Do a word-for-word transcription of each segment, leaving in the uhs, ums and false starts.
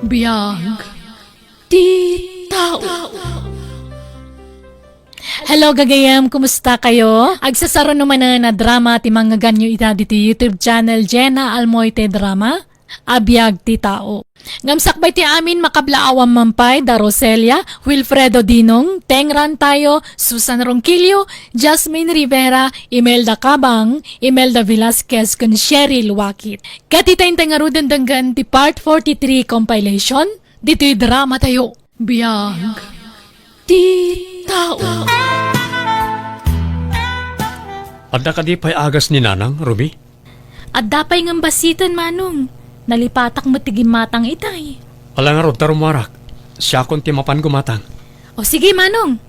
Biag ti tao. Hello, gagayem. Kumusta kayo? Agsasarano manen a drama ti mangngeganyo ita ditoy YouTube channel, Jenna Almoite Drama, a Biag ti Tao. Ngem sakbay ti amin, makablaawan man pay da Roselia, Wilfredo Dinong, Teng Rantayo, Susan Ronquillo, Jasmine Rivera, Imelda Cabang, Imelda Velasquez, ken Cheryl Wakit. Ket ita intay ngaruden denggen ti Part forty-three compilation ditoy drama tayo. Biag ti tao. Adda kadi pay agas ni Nanang, Ruby? Adda pay ngem basiten, Manong. Nalipatak met ti gimmatang itay. Ala ngarud ta rumuarak. Siakon ti mapan gumatang. O sige, Manong.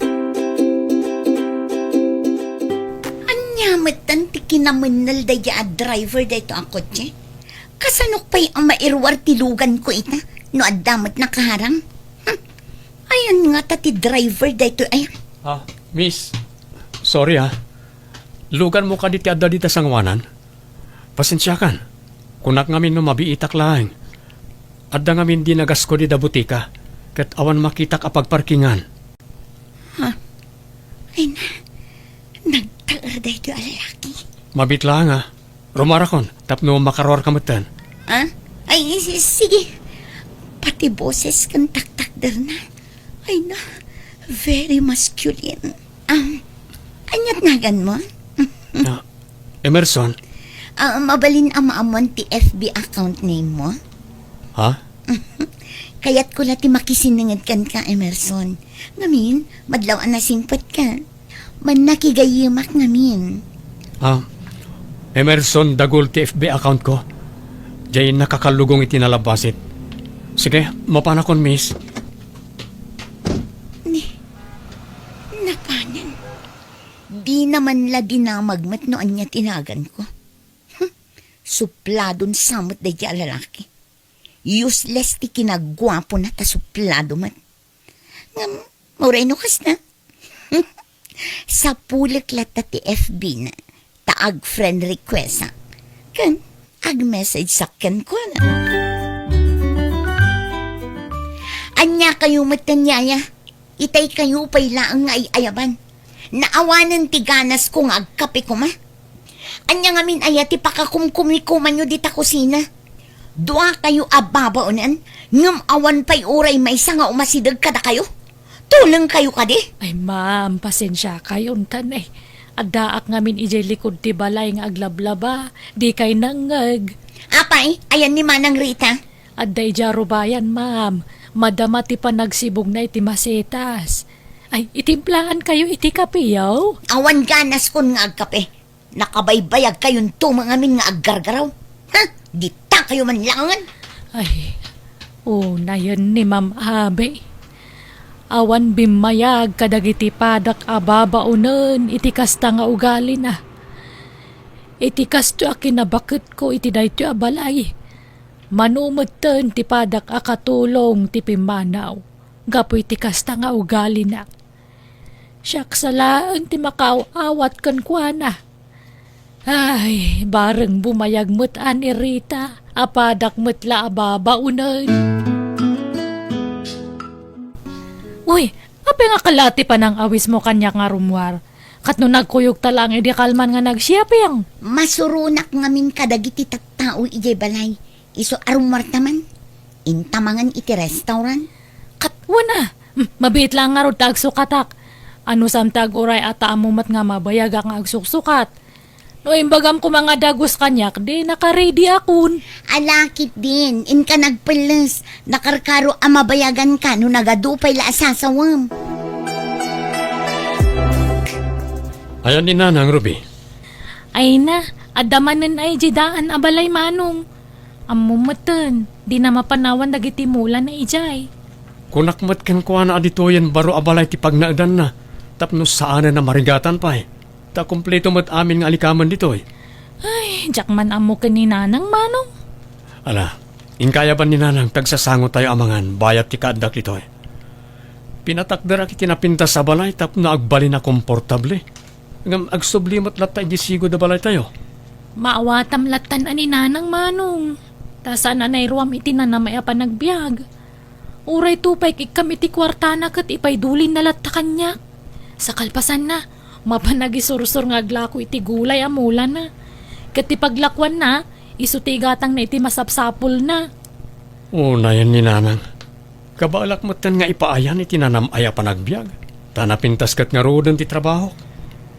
Ania metten ti kinamennel daydi a driver daytoy a kotse? Kasanok pay a mairuar ti luganko ita no adda met nakaharang? Hmm. Ayan ngata ti driver daytoy, ay. Ah, miss. Sorry, ah. Luganmo kadi ti adda dita sangoanan? Pasensiakan. Kunak ngamin no mabiitak laeng. Adda ngamin di nagasko dida butika, ket awan makitak a pagparkingan. Ha? Ay na, nagtaer daytoy a lalaki. Mabit laeng, ah. Rumarakon, tapno makaruarka metten. Ah? Ay, si-, sige. Pati boses ken taktakderna. Ay na, very masculine. Um, ania't naganmo? Ah, Emerson. Ah, mabalin a maammoan ti F B account name mo? Ha? Kayatko la ti makisinenged kenka, Emerson. Ngamin, madlaw a nasingpetka. Mannakigayemak ngamin. Ah, Emerson Dagul ti F B account ko. Diay nakakallugong iti nalabbasit. Sige, mapanakon, miss. Ni, napanen. Dina man la dinamag met no ania ti naganko. Hmm, supladon sa met daydi a lalaki. Useless ti kinagguapona ta suplado met. Ngem, uray no kasta, sapulek latta ti F B na, ta ag-friend request-ak. Ken, ag-message-ak kenkuana. Ania kayo met ken yaya? Itay kayo pay laeng nga ay-ayaban. Naawanen ti ganasko nga agkape koma. Ania ngamin aya ti pakakumkumikomanyo dita kusina? Dua kayo a babaonen, ngem awan pay uray maysa nga umasideg kadakayo? Tuleng kayo kadi? Ay, ma'am, pasensia kayo, untan, eh. Addaak ngamin idiay likud ti balay nga aglablaba, di kay nangngeg. Apay, ayan ni Manang Rita? Adda idiay rubayan, ma'am. Madama ti panagsibugna iti masetas. Ay, itimplaankayo iti kape, yaw? Awan ganaskon nga agkape. Nakabaybayagkayonto met ngamin nga aggargaraw. Ha? Ditakayo man laengen. Ay, unayen ni Ma'am Abi. Awan bimmayag kadagiti padak a babaonen iti kasta nga ugalina. Iti kastoy a kinabaketko iti daytoy a balay, mano metten ti padak a katulong ti pimmanaw gapu iti kasta nga ugalina. Siak sa laeng ti makaaw-awat kenkuana. Ay, bareng bumayag met a ni Rita, a padak met la a babaonen. Uy, apay nga kala ti panang-awismo kaniak nga rummuar? Ket no nagkuyogta laeng idi kalman nga nagsiaping? Masuronak ngamin kadagiti tattao idiay balay. Isu a rummuarta man, intamangan iti restaurant. Ket wen a, hmm, mabiit laeng ngarud ta agsukatak. Anusam ti aguray a ta ammo met nga mabayagak nga agsuksukat. No imbagam koma nga dagus kaniak, di naka-ready akon. Ala ketdin, inka nagpelles, nakarkaro a mabayaganka no nagadu pay la a sasawem. Ayan ni Nanang, Ruby. Ay na, adda manen ay di daan a balay, Manong. Ammom metten, dina mapanawan dagiti mulana idiay. Kunak met kenkuana a ditoyen baro a balay ti pagnaedanna, tapno saanen a marigatan pay. Ta kompleto met amin nga alikamen ditoy. Ay, diak man ammo ken ni Nanang, Manong. Ala, inkayaban ni Nanang ti agsasangotayo a mangan bayat ti kaaddak ditoy. Pinatakderak iti napintas a balay tapno agbalin a komportable. Ngem agsubli met latta idiay sigud a balaytayo. Maawatam lattan a ni Nanang, Manong. Ta saan a nairuam iti nanamay a panagbiag. Uray tupay ikkam iti kuartana ket ipaidulinna latta kaniak. Sa kalpasanna, mapan agisursor nga aglako iti gulay a mulana. Ket ti paglakuanna, isu ti igatangna iti masapsapulna. Unayen ni Nanang. Kabaelak metten nga ipaayan iti nanam-ay a panagbiag. Ta napintas ket ngaruden ti trabahok.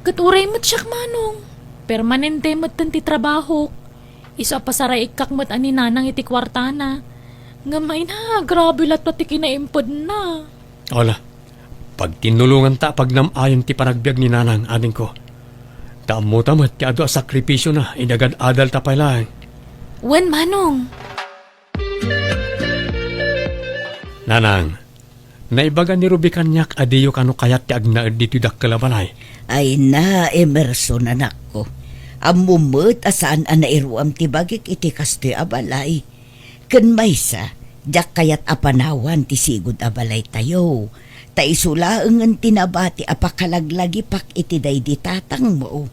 Ket uray met siak, Manong. Permanente metten ti trabahok. Isu a pasaraikkak met a ni Nanang iti kuartana. Ngem ay na, grabe latta ti kinaimpedna. Ala, pagtinnulonganta a pagnam-ayen ti panagbiag ni Nanang, adingko. Ta ammota met ti adu a sakripisiona idi agad-adalta pay laeng. Wen, Manong. Nanang, naibaga ni Ruby kaniak a diyo kano kayat ti agnaed ditoy dakkel a balay. Ay na, Emerson, anakko. Ammom met a saan a nairuam ti bagik iti kastoy a balay. Ken maysa, diak kayat a panawan ti sigud a balaytayo. Ta isu laengen ti nabati a pakalaglagipak iti daydi tatangmo.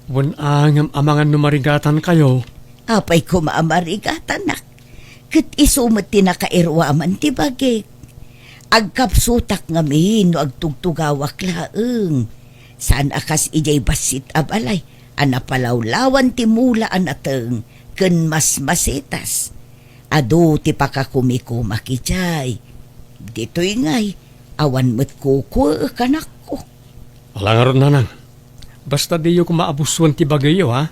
Wen a, ngem amangan no marigatankayo. Apay koma a marigatanak? Ket isu met ti nakairuaman ti bagik. Agkapsutak ngamin no agtugtugawak laeng. Saan a kas idiay bassit a balay a napalawlawan ti mula a nateng ken masmasetas. Adu ti pakakumikumak idiay. Ditoy ngay, awan met kukuek, anakko. Ala ngarud, Nanang. Basta diyo koma abusoen ti bagiyo, ha?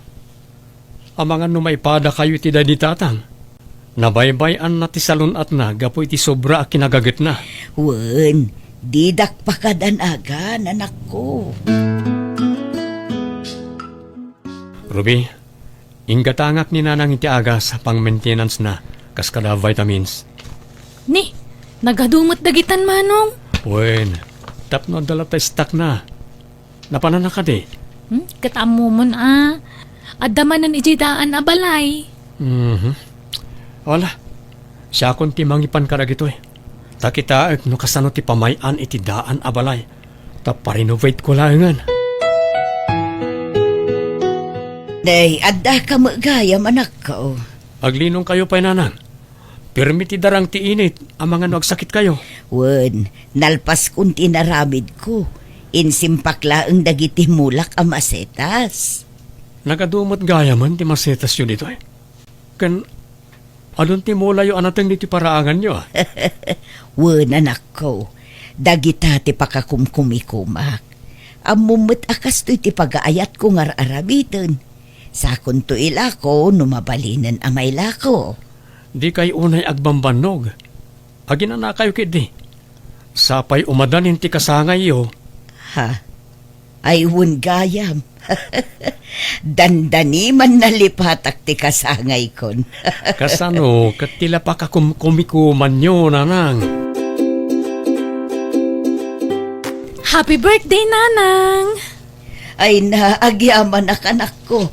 Amangan no maipadakayo iti daydi tatang. Nabaybay-anna ti salun-atna gapu iti sobra a kinagagetna. Wen, didak pakadanagan, anakko. Ruby, inggatangak ni Nanang iti agas a pang-maintenance-na kas kada vitamins. Ni, nagadu met dagitan, Manong. Wen, tapno adda latta stock-na. Napananna kadi? Hmm? Ket ammomon a, adda manen idiay daan a balay. Mhm. Wala. Siakon ti mangipan kadagitoy. Ta kitaek no kasano ti pamay-an iti daan a balay. Ta pa-renovate ko laengen. Nay, adda ka met gayam, anakko. Aglinongkayo pay, Nanang. Pirmi ti darang ti init, amangan no agsakitkayo. Wen, nalpaskon ti inaramidko. Insimpak laeng dagiti mulak a masetas. Nagadu met gayamen ti masetasyo ditoy. Ken adun ti mulayo a nateng ditoy paraanganyo, a? Wen, anakko, dagita ti pakakumkumikumak. Ammom met a kastoy ti pagaayatko nga ar-aramiden. Sakonto ilako no mabalinen a mailako. Dikay unay agbambannog. Aginanakayo ketdi. Sapay umadanin ti kasangayyo. Ha? Ay, wen gayam. Dandani man nalipatak ti kasangaykon. Kasano ket ti la pakakumkumikumanyo, Nanang? Happy birthday, Nanang! Ay na, agyamanak, anakko.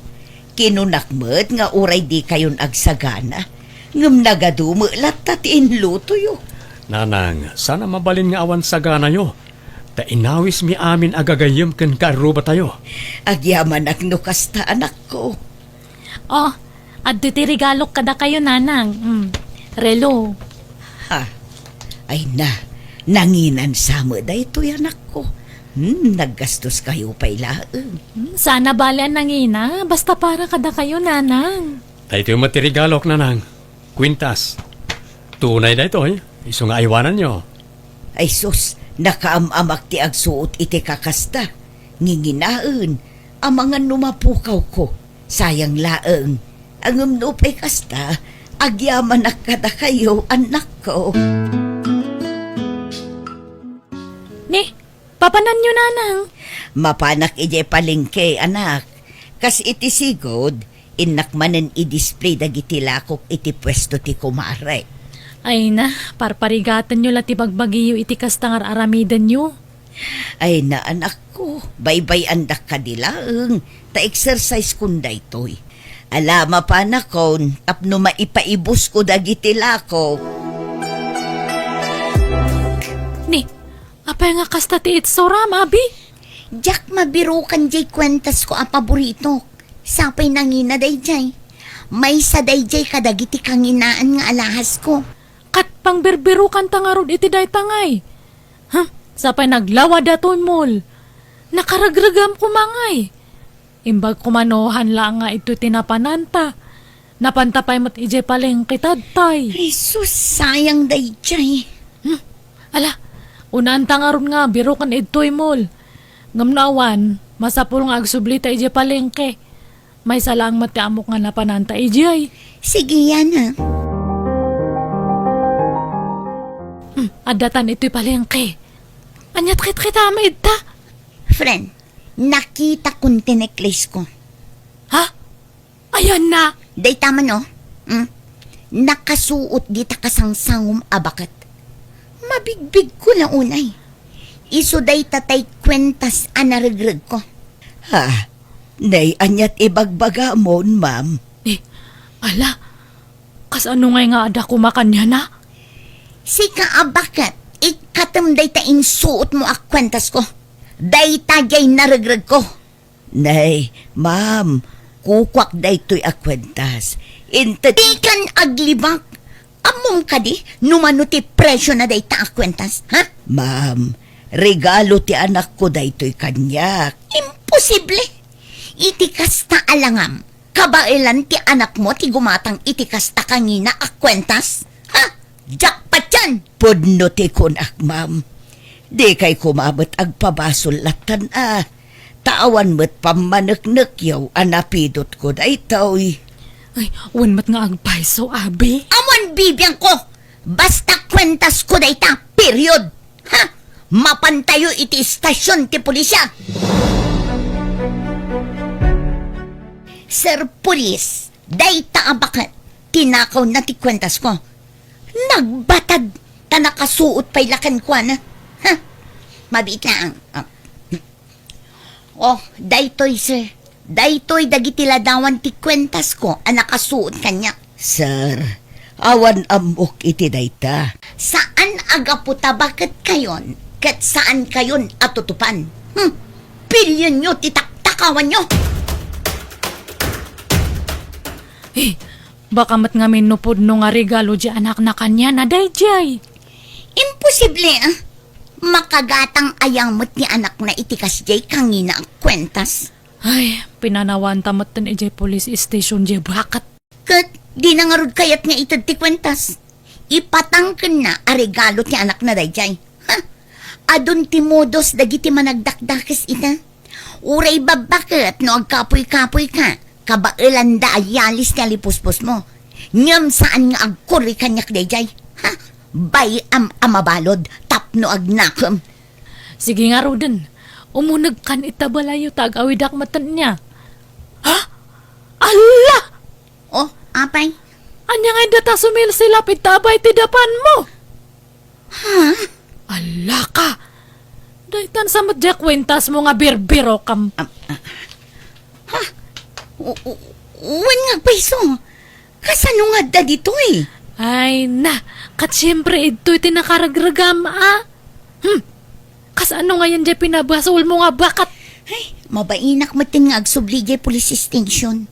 Kinunak met nga uray dikayon agsagana, ngem nagadu met latta ti inlutoyo. Nanang, saan a mabalin nga awan saganayo, ta inawismi amin a gagayyem ken kaarrubatayo. Agyamanak no kasta, anakko. Oh, adda ti regalok kadakayo, Nanang. Mm, relo. Ha? Ay na, nanginan sa met daytoy, anakko. Hmm, naggastoskayo pay laeng. Hmm, saan a bale a nangina, basta para kadakayo, Nanang. Daytoy met ti regalok, Nanang. Kwintas. Tunay daytoy, isu nga aywananyo. Ay sus, nakaam-amak ti agsuot iti kakasta. Nginginaen, amangan no mapukawko. Sayang laeng. Ngem nupay kasta, agyamanak kadakayo, annakko. Ni, papananyo, Nanang? Mapanak idiay palengke, anak. Kas iti sigud, innak manen i-display dagiti lakok iti puesto ti kumarek. Ay na, parparigatanyo la ti bagbagiyo iti kasta nga ar-aramidenyo. Ay na, anakko, baybay-andak kadi laeng, ta exercise-kon daytoy. Ala, mapanakon, tapno maipaibusko dagiti lakok. Ni, apay nga kasta ti itsuram, abi? Diak mabirukan diay kuentasko a paboritok. Sapay nangina daydiay. Maysa daydiay kadagiti kanginaan nga alahasko. Ket Pangbirbirukan ta ngarud iti dayta ngay. Huh, sapay naglawa datoy mall. Nakaregregam koma ngay. Imbag koma no han laeng nga idtoy ti napananta. Napanta pay met idiay palengke ta tay. Ay, sus, sayang daydiay. Hmm, ala, unaan ta ngarud nga biroken idtoy mall. Ngem no awan, masapul nga agsubli ta idiay palengke. Maysa laeng met ti ammok nga napananta idiay. Sige, Yana. Hmm, adda tan itoy palengke. Ania ti kitkitaem ita? Friend, nakitakon ti necklace ko. Ha? Ayanna? Dayta man, oh. Hmm? Nakasuot dita kasangsangom a baket. Mabigbigko la unay. Isu dayta tay kuentas a naregregko. Ha? Nay, aniat ibagbagamon, ma'am? Eh, ala, kasano ngay nga adda koma kaniana? Sika a baket, ikkatem dayta insuotmo a kuentasko. Dayta diay naregregko. Nay, ma'am, kukuak daytoy a kuentas. Inted- Dikan aglibak. Ammom kadi no mano ti presio na dayta a kuentas, ha? Ma'am, regalo ti anakko daytoy kaniak. Imposible! Iti kasta a langam, kabaelan ti anakmo ti gumatang iti kasta kangina a kuentas? Ha? Jackpot yan! Pudno ti kunak, ma'am. Dikay koma met agpabasol lattan a. Ta awan met pammaneknekyaw a napidotko daytoy. Ay, wen met nga agpayso, abi. Awan bibiangko! Basta kuentasko dayta, period! Ha? Mapantayo iti istasion ti pulisya! Sir Police, dayta a baket, tinakawna ti kuentasko. Nagbatad, ta nakasuot pay la kenkuana. Ha? Mabiit laeng. Ah. Oh, daytoy, sir. Daytoy dagiti ladawan ti kuentasko a nakasuot kaniak. Sir, awan ammok iti dayta. Saan a gapu ta baketkayon ket saankayon a tutupan. Hmm. Pilionyo ti taktakawanyo. Eh, baka met ngamin no pudno nga regalo ti anakna kaniana daydiay. Imposible, ah. Makagatang aya met ni anakna iti kasdiay kangina a kuentas? Ay, pinanawanta metten idiay police station diay baket. Ket dina ngarud kayat nga ited ti kuentas. Ipatangkenna a regalo ti anakna daydiay. Ha? Adun ti modus dagiti managdakdakes ita. Uray babbaket no agkapuy-kapuyka, kabaelanda a yalis ti alipuspusmo. Ngem saan nga agkurri kaniak daydiay. Ha? Bay-am a mabalud tapno agnakem. Sige ngaruden, umunegkan ita balayyo ta agawidak metten inia. Ha? Alla! Oh, apay? Ania nga dayta sumilsilap ita abay ti dapanmo? Ha? Alla ka! Daytan sa met diay kuentasmo nga birbirokam. Am-, ah. Ha? U-, u-, wen nga agpayso. Kasano nga adda ditoy? Ay, na, ket siempre, idtoy ti nakaregregam, a? Hmm. Kasano ngayen diay pinabasolmo nga baket? Ay, mabainak metten nga agsubli diay police station.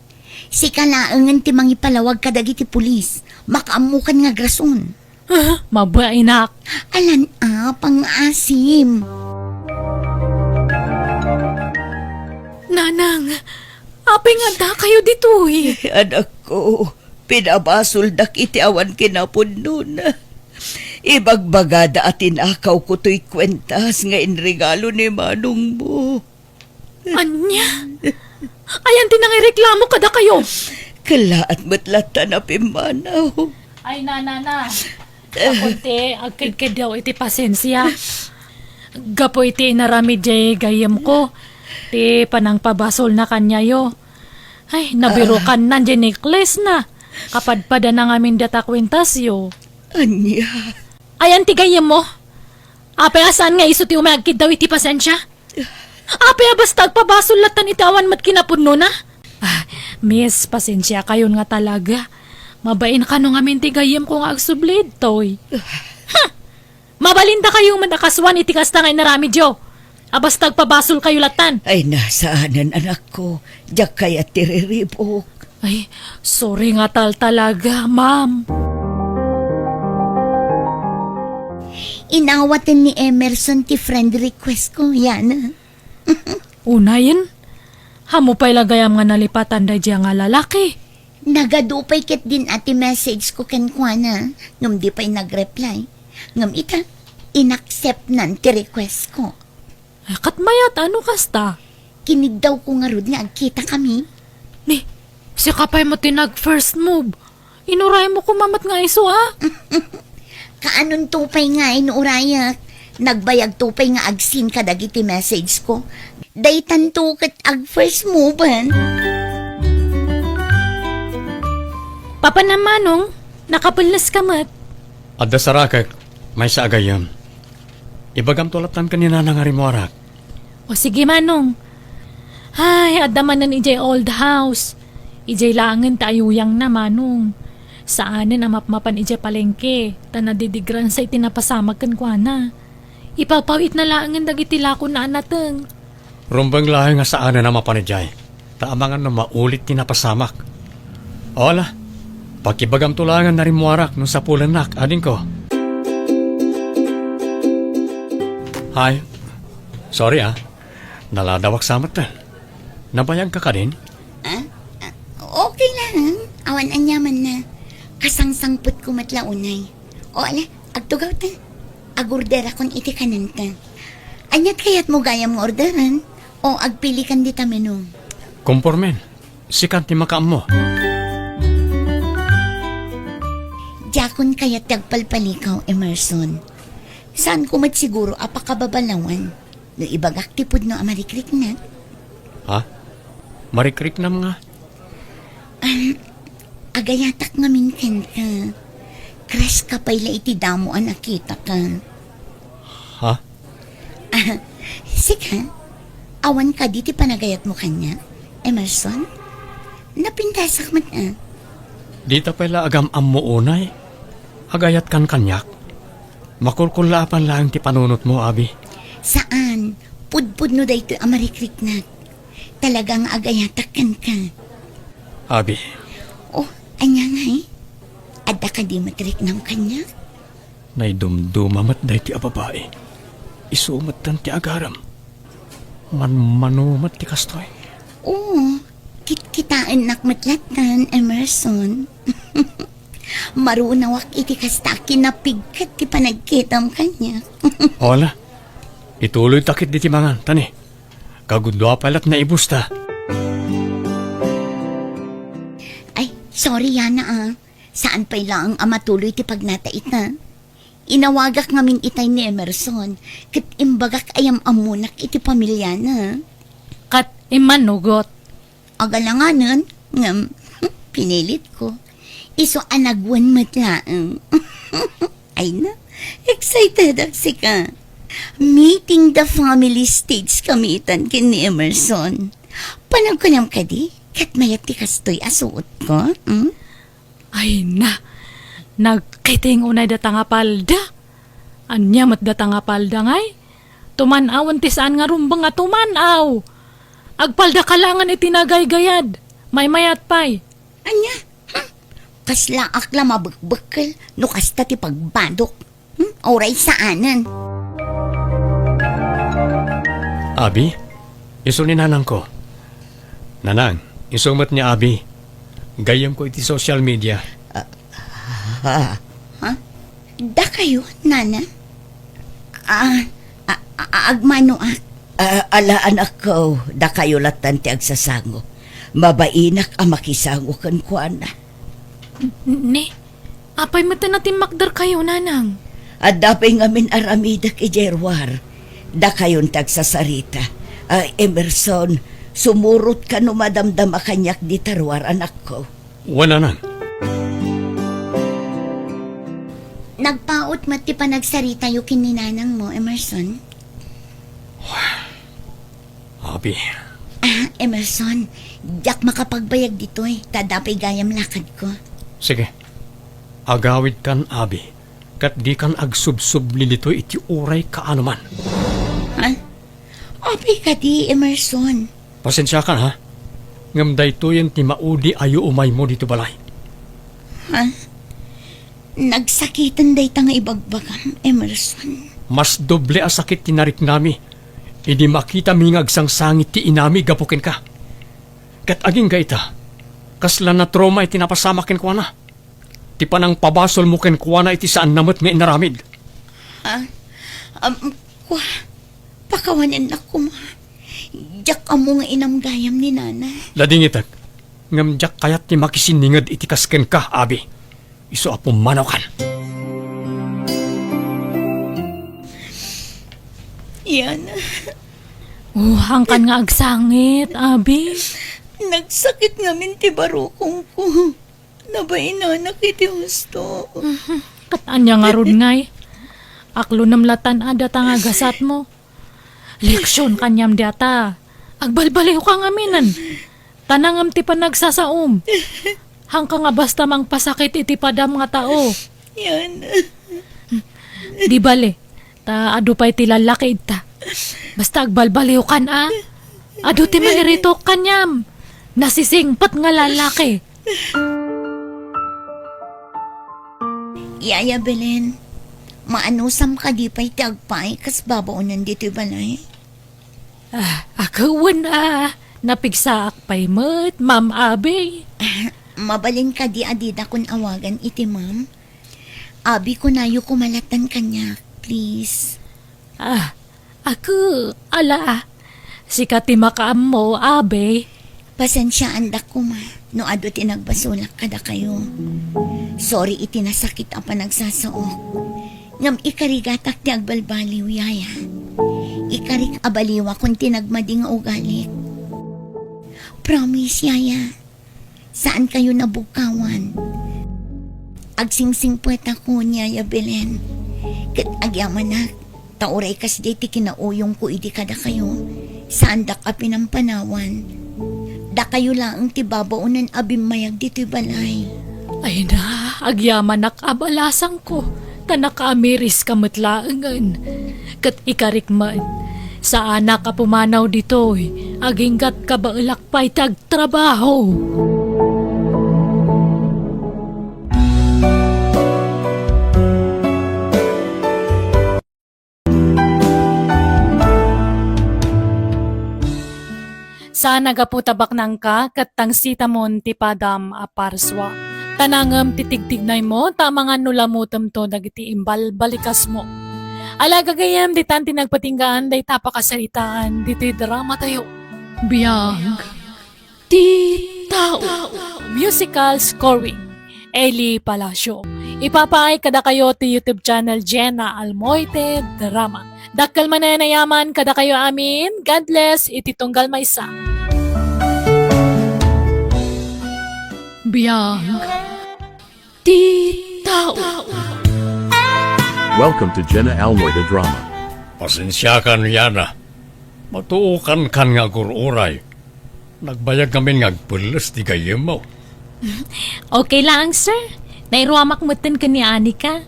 Sika laengen ti mangipalawag kadagiti pulis. Makaammokan nga agrason. Ah, mabainak. Alan a, pangaasim. Nanang, apay nga addakayo ditoy? Anakko, pinabasoldak iti awan kinapudnona. Ibagbagada a tinakawko toy kuentas nga inregalo ni manongmo. Ania? Ayan ti nangireklamo kadakayo? Kellaat met latta a pimmanaw. Ay, nanana. Gapu iti agkedkedyo iti pasensia. Gapu iti inaramid diay gayyemko, ti panangpabasolna kaniayo. Ay, nabirokanna diay necklace na. Kapadpadana ngamin dayta kuentasyo. Ania? Ayan ti gayyemmo? Apay a saan nga isu ti umay agkiddaw iti pasensia? Apay a basta agpabasol lattan iti awan met kinapudnona? Ah, miss, pasensiakayon nga talaga. Mabain kano ngamin ti gayyemko nga agsubli ditoy. Huh! Mabalindakayo met a kasuan iti kasta nga inaramidyo. A basta agpabasolkayo lattan. Ay, na, saanen, anakko. Diak kayat ti riribuk. Ay, sorry nga tal talaga, ma'am. Inawaten ni Emerson ti friend request ko, Yana. Unayen, ammo pay la gayam nga nalipatan daydiay nga lalaki. Nagadu pay ketdin a ti message ko kenkuana, ngem di pay nag-reply. Ngem ita, inacceptnan ti request ko. Ay, ket mayat a no kasta. Kinigdawko ngarud nga agkitakami. Ni, sika pay met ti nag-first move. Inuraymo koma met nga isu, a? Kaanonto pay nga inurayak? Nagbayagto pay nga ag-seen kadagiti message ko. Daytanto ket ag-first moven. Papanam, Manong, nakapelles ka met. Adda sarakek, maysa a gayyem. Ibagamto lattan ken ni Nana nga rimmuarak. O sige, Manong. Ay, adda manen idiay old house. Idiay laengen ti ayuyangna, Manong. Saanen a mapmapan idiay palengke, ta nadidigransa iti napasamak kenkuana. Ipawpawitna laengen dagiti lakona a nateng. Rumbeng laeng nga saanen a mapan idiay, ta amangan no maulit ti napasamak. O ala, pakibagamto laeng a narimmuarak no sapulennak, adingko. Hay, sorry, a. Naladawak sa met. Nabayagka kadin? Ah? Ah, okay lang. Awan aniamanna. Kasangsangpetko met la unay. O, ala, agtugawta. Agorderakon iti kanenta. Aniat kayatmo gayam nga orderan? O agpilikan dita menu? Kompormen. Sikan ti makaammo. Diakon kayat ti agpalpalikaw, Emerson. Saanko met siguro a pakababalawan no ibagak ti pudno a marikriknak. Ha? Marikriknam nga? Ah, agayatak ngamin kenka. Crush ka pay la iti damo a nakitaka. Ha? Ah, sika, awan kadi ti panagayatmo kaniak, Emerson? Napintasak met, a. Dita pay la agam-ammo unay. Agayatkan kaniak. Makulkullaapan laeng ti panunotmo, Abi. Saan. Pudpudno daytoy a marikriknak. Talaga nga agayatak kenka. Abi. Oh, ania ngay? Adda kadi met riknam kaniak? Naidumduma met daytoy a babai. Isu metten ti agaram. Manmano met ti kastoy. Oo, kitkitaennak met lattan, Emerson. Marunawak iti kasta a kinapigket ti panagkitam kaniak. Ala, ituloyta ketdi ti mangan, ta ni, kagudua pay lat naibusta. Ay, sorry, Yana, a. Saan pay laeng a matuloy ti pagnata ita. Inawagak ngamin itay ni Emerson, ket imbagak a yam-ammonak iti pamiliana. Ket immanugot. Agalanganen, ngem, pinilitko. Isu a nagwen met laeng. Ay na, excitedak sika. Meeting the family stage kami itan ken ni Emerson. Panagkunam kadi, ket mayat ti kastoy a suotko, hmm? Ay na, nagkiting unay data nga palda. Ania met data nga palda ngay? Tuman-awen ti saan nga rumbeng a tuman-aw. Agpalda ka laengen iti nagaygayad. Maymayat pay. Ania? Hmm? Kaslaak la mabekbekkel no kasta ti pagbadok. Hmm? Uray saanen. Abi, isu ni nanangko. Nanang, isu met ni Abi. Gayyemko iti social media. Ah, ha? Ha? Dakayo, Nana? Ah, a-, a-, agmanoak. Ah, ala, anakko, dakayo lattan ti agsasango. Mabainak a makisango kenkuana. N-, ni? Apay met ti natimmakderkayo, Nanang? Adda pay ngamin aramidek idiay ruar. Dakayon ti agsasarita. Ah, Emerson, sumurotka no madamdama kaniak dita ruar, anakko. Wen, Nanang. Nagpaut met ti panagsaritayo ken ni Nanangmo, Emerson? Abi. Ah, Emerson, diak makapagbayag ditoy, ta adda pay gayam lakadko. Sige. Agawidkan, Abi, ket dikan agsubsubli ditoy iti uray kaanoman. Ha? Apay kadi, Emerson? Pasensiakan, ha? Ngem daytoyen ti maudi a yuumaymo ditoy balay. Ha? Nagsakiten dayta nga ibagbagam, Emerson. Mas doble a sakit ti nariknami idi makitami nga agsangsangit ti inami gapu kenka. Ket agingga ita, kasla natrauma iti napasamak kenkuana. Ti panangpabasolmo kenkuana iti saanna met nga inaramid. Ah, um, kua, pakawanennak koma. Diak ammo nga inam gayam ni Nana. Ladingitek, ngem diak kayat ti makisinninged iti kas kenka, Abi. Isu a pumanaw kan. Yana. Oh, haankan nga agsangit, Abi. Nagsakit ngamin ti barukongko. Nabainanak iti husto. Ket ania ngarud ngay? Aklonem latta data nga gasatmo. Leksion kaniam dayta. Agbalbaliwka ngaminen. Ta nangem ti panagsasaom. Haanka nga basta mangpasakit iti padam nga tao. Yana. Di bale, ta adu pay ti lallaki ita. Basta agbalbaliwkan a. Adu ti mairitok kaniam. Nasisingpet nga lallaki. Yaya Belen, maanusam kadi pay ti agpaay kas babaonan ditoy balay? Ah, a, wen a, napigsaak pay met, Ma'am Abi. Mabalin kadi a didakon awagan iti ma'am? Abi, kunayo koma lattan kaniak, please. Ah, a, ala, sika ti makaammo, Abi. Pasensiaandak koma no adu ti nagbasolak kadakayo. Sorry iti nasakit a panagsasaok. Ngem ikarigatak ti agbalbaliw, yaya. Ikarik a baliwakon ti nagmadi nga ugalik. Promise, yaya. Saankayo nabugkawan. Agsingsingpetako ni Yaya Belen. Ket agyamanak, ta uray kasdiay ti kinauyongko idi kadakayo, saandak a pinampanawan. Dakayo laeng ti babaonen a bimmayag ditoy balay. Ay na, agyamanak a balasangko, ta nakaamiriska met laengen. Ket ikarik met, saanak a pumanaw ditoy, agingga't kabaelak pay ti agtrabaho. Saan a gapu ta baknangka ket tangsitamon ti padam a parsua. Ta nangem ti tigtignaymo ta amangan no lamutemto dagiti imbalbalikasmo. Ala, gagayyem, ditan ti nagpatinggaan dayta a pakasaritaan ditoy dramatayo. Biag ti tao. Musical scoring, Eli Palacio. Ipapaay kadakayo ti YouTube channel Jenna Almoite Drama. Dakkel manen a yaman kadakayo amin. God bless iti tunggal maysa. Biag ti tao. Welcome to Jenna Almoy the Drama. Pasensiakan, Yana. Matuokankan nga agur-uray. Nagbayag ngamin nga agpelles ti gayyemmo. Okay laeng, sir. Nairuamak metten ken ni Anika.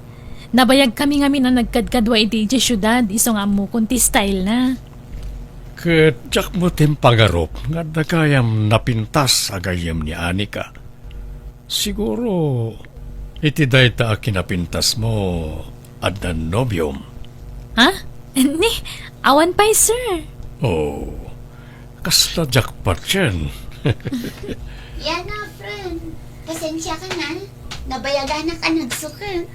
Nabayag kami ngamin a nagkadkadua iti idiay siudad, isu nga ammokon ti style na. Ket diak met impagarup nga adda gayam napintas a gayyem ni Anika. Siguro, iti dayta a kinapintasmo, adda nobiom? Ha? Ni, awan pay, sir. Oh, kasla diak patien. Yana, friend. Pasensiakan a. Nabayaganak a nagsukat.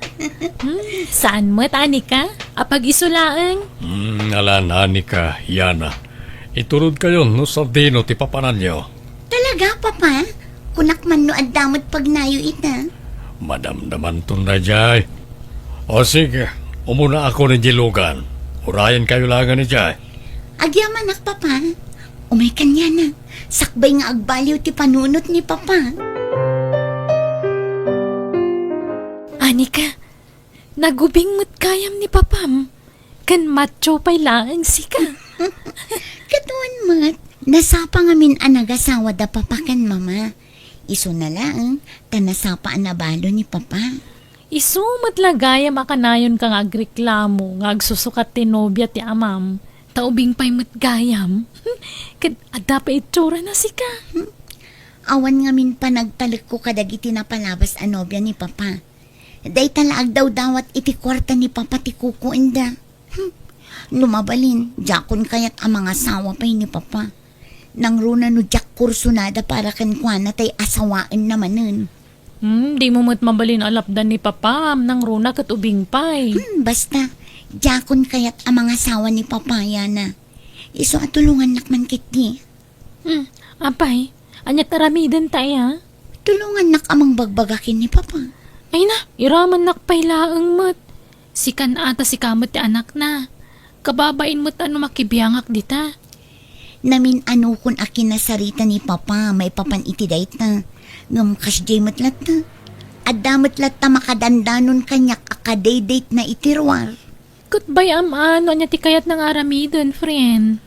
Hmm, saan met, Anika? Apag-isu laeng? Hmm, alan, Anika, Yana. Iturodkayon no sadino ti papananyo. Talaga, Papa? Kunak man no adda met pagnayo ita. Madamdamanton daydiay. O sige, umunaakon idiay lugan. Urayenkayo laengen idiay. Agyamanak, Papa. Umaykan, Yana. Sakbay nga agbaliw ti panunot ni Papa. Anika, nagubing met gayam ni Papam. Ken macho pay laeng sika. Ket wen met, nasapa ngamin a nagasawa da Papa ken Mama. Isuna laeng, ta nasapa a nabalo ni Papa. Isu met la gayam a kanayonka nga agreklamo nga agsusukat ti nobia ti amam, ta ubing pay met gayam. Ket adda pay itsurana sika. Hmm? Awan ngamin panagtalekko kadagiti napalabas a nobia ni Papa. Dayta la agdawdawat iti kuarta ni Papa ti kukuenda. Hmm. No mabalin, diakon kayat a mangasawa pay ni Papa. Nangruna no diak kursonada para kenkuana tay asawaenna manen. Hmm, dimo met mabalin a lapdan ni Papa, nangruna ket ubing pay. Hmm, basta, diakon kayat a mangasawa ni Papa, Yana. Isu a tulongannak man ketdi. Hmm, apay, ania ti aramidenta aya? Tulongannak a mangbagbaga ken ni Papa. Ay na, iramannak pay laeng met. Sikan a ta sika met ti anakna. Kababain met a no makibiangak dita. Namin-anokon a kinasarita ni Papa maipapan iti dayta. Ngem kasdiay met latta. Adda met latta makadandanon kaniak a kadaydatna iti ruar. Ket bay-am a no ania ti kayatna nga aramiden, friend.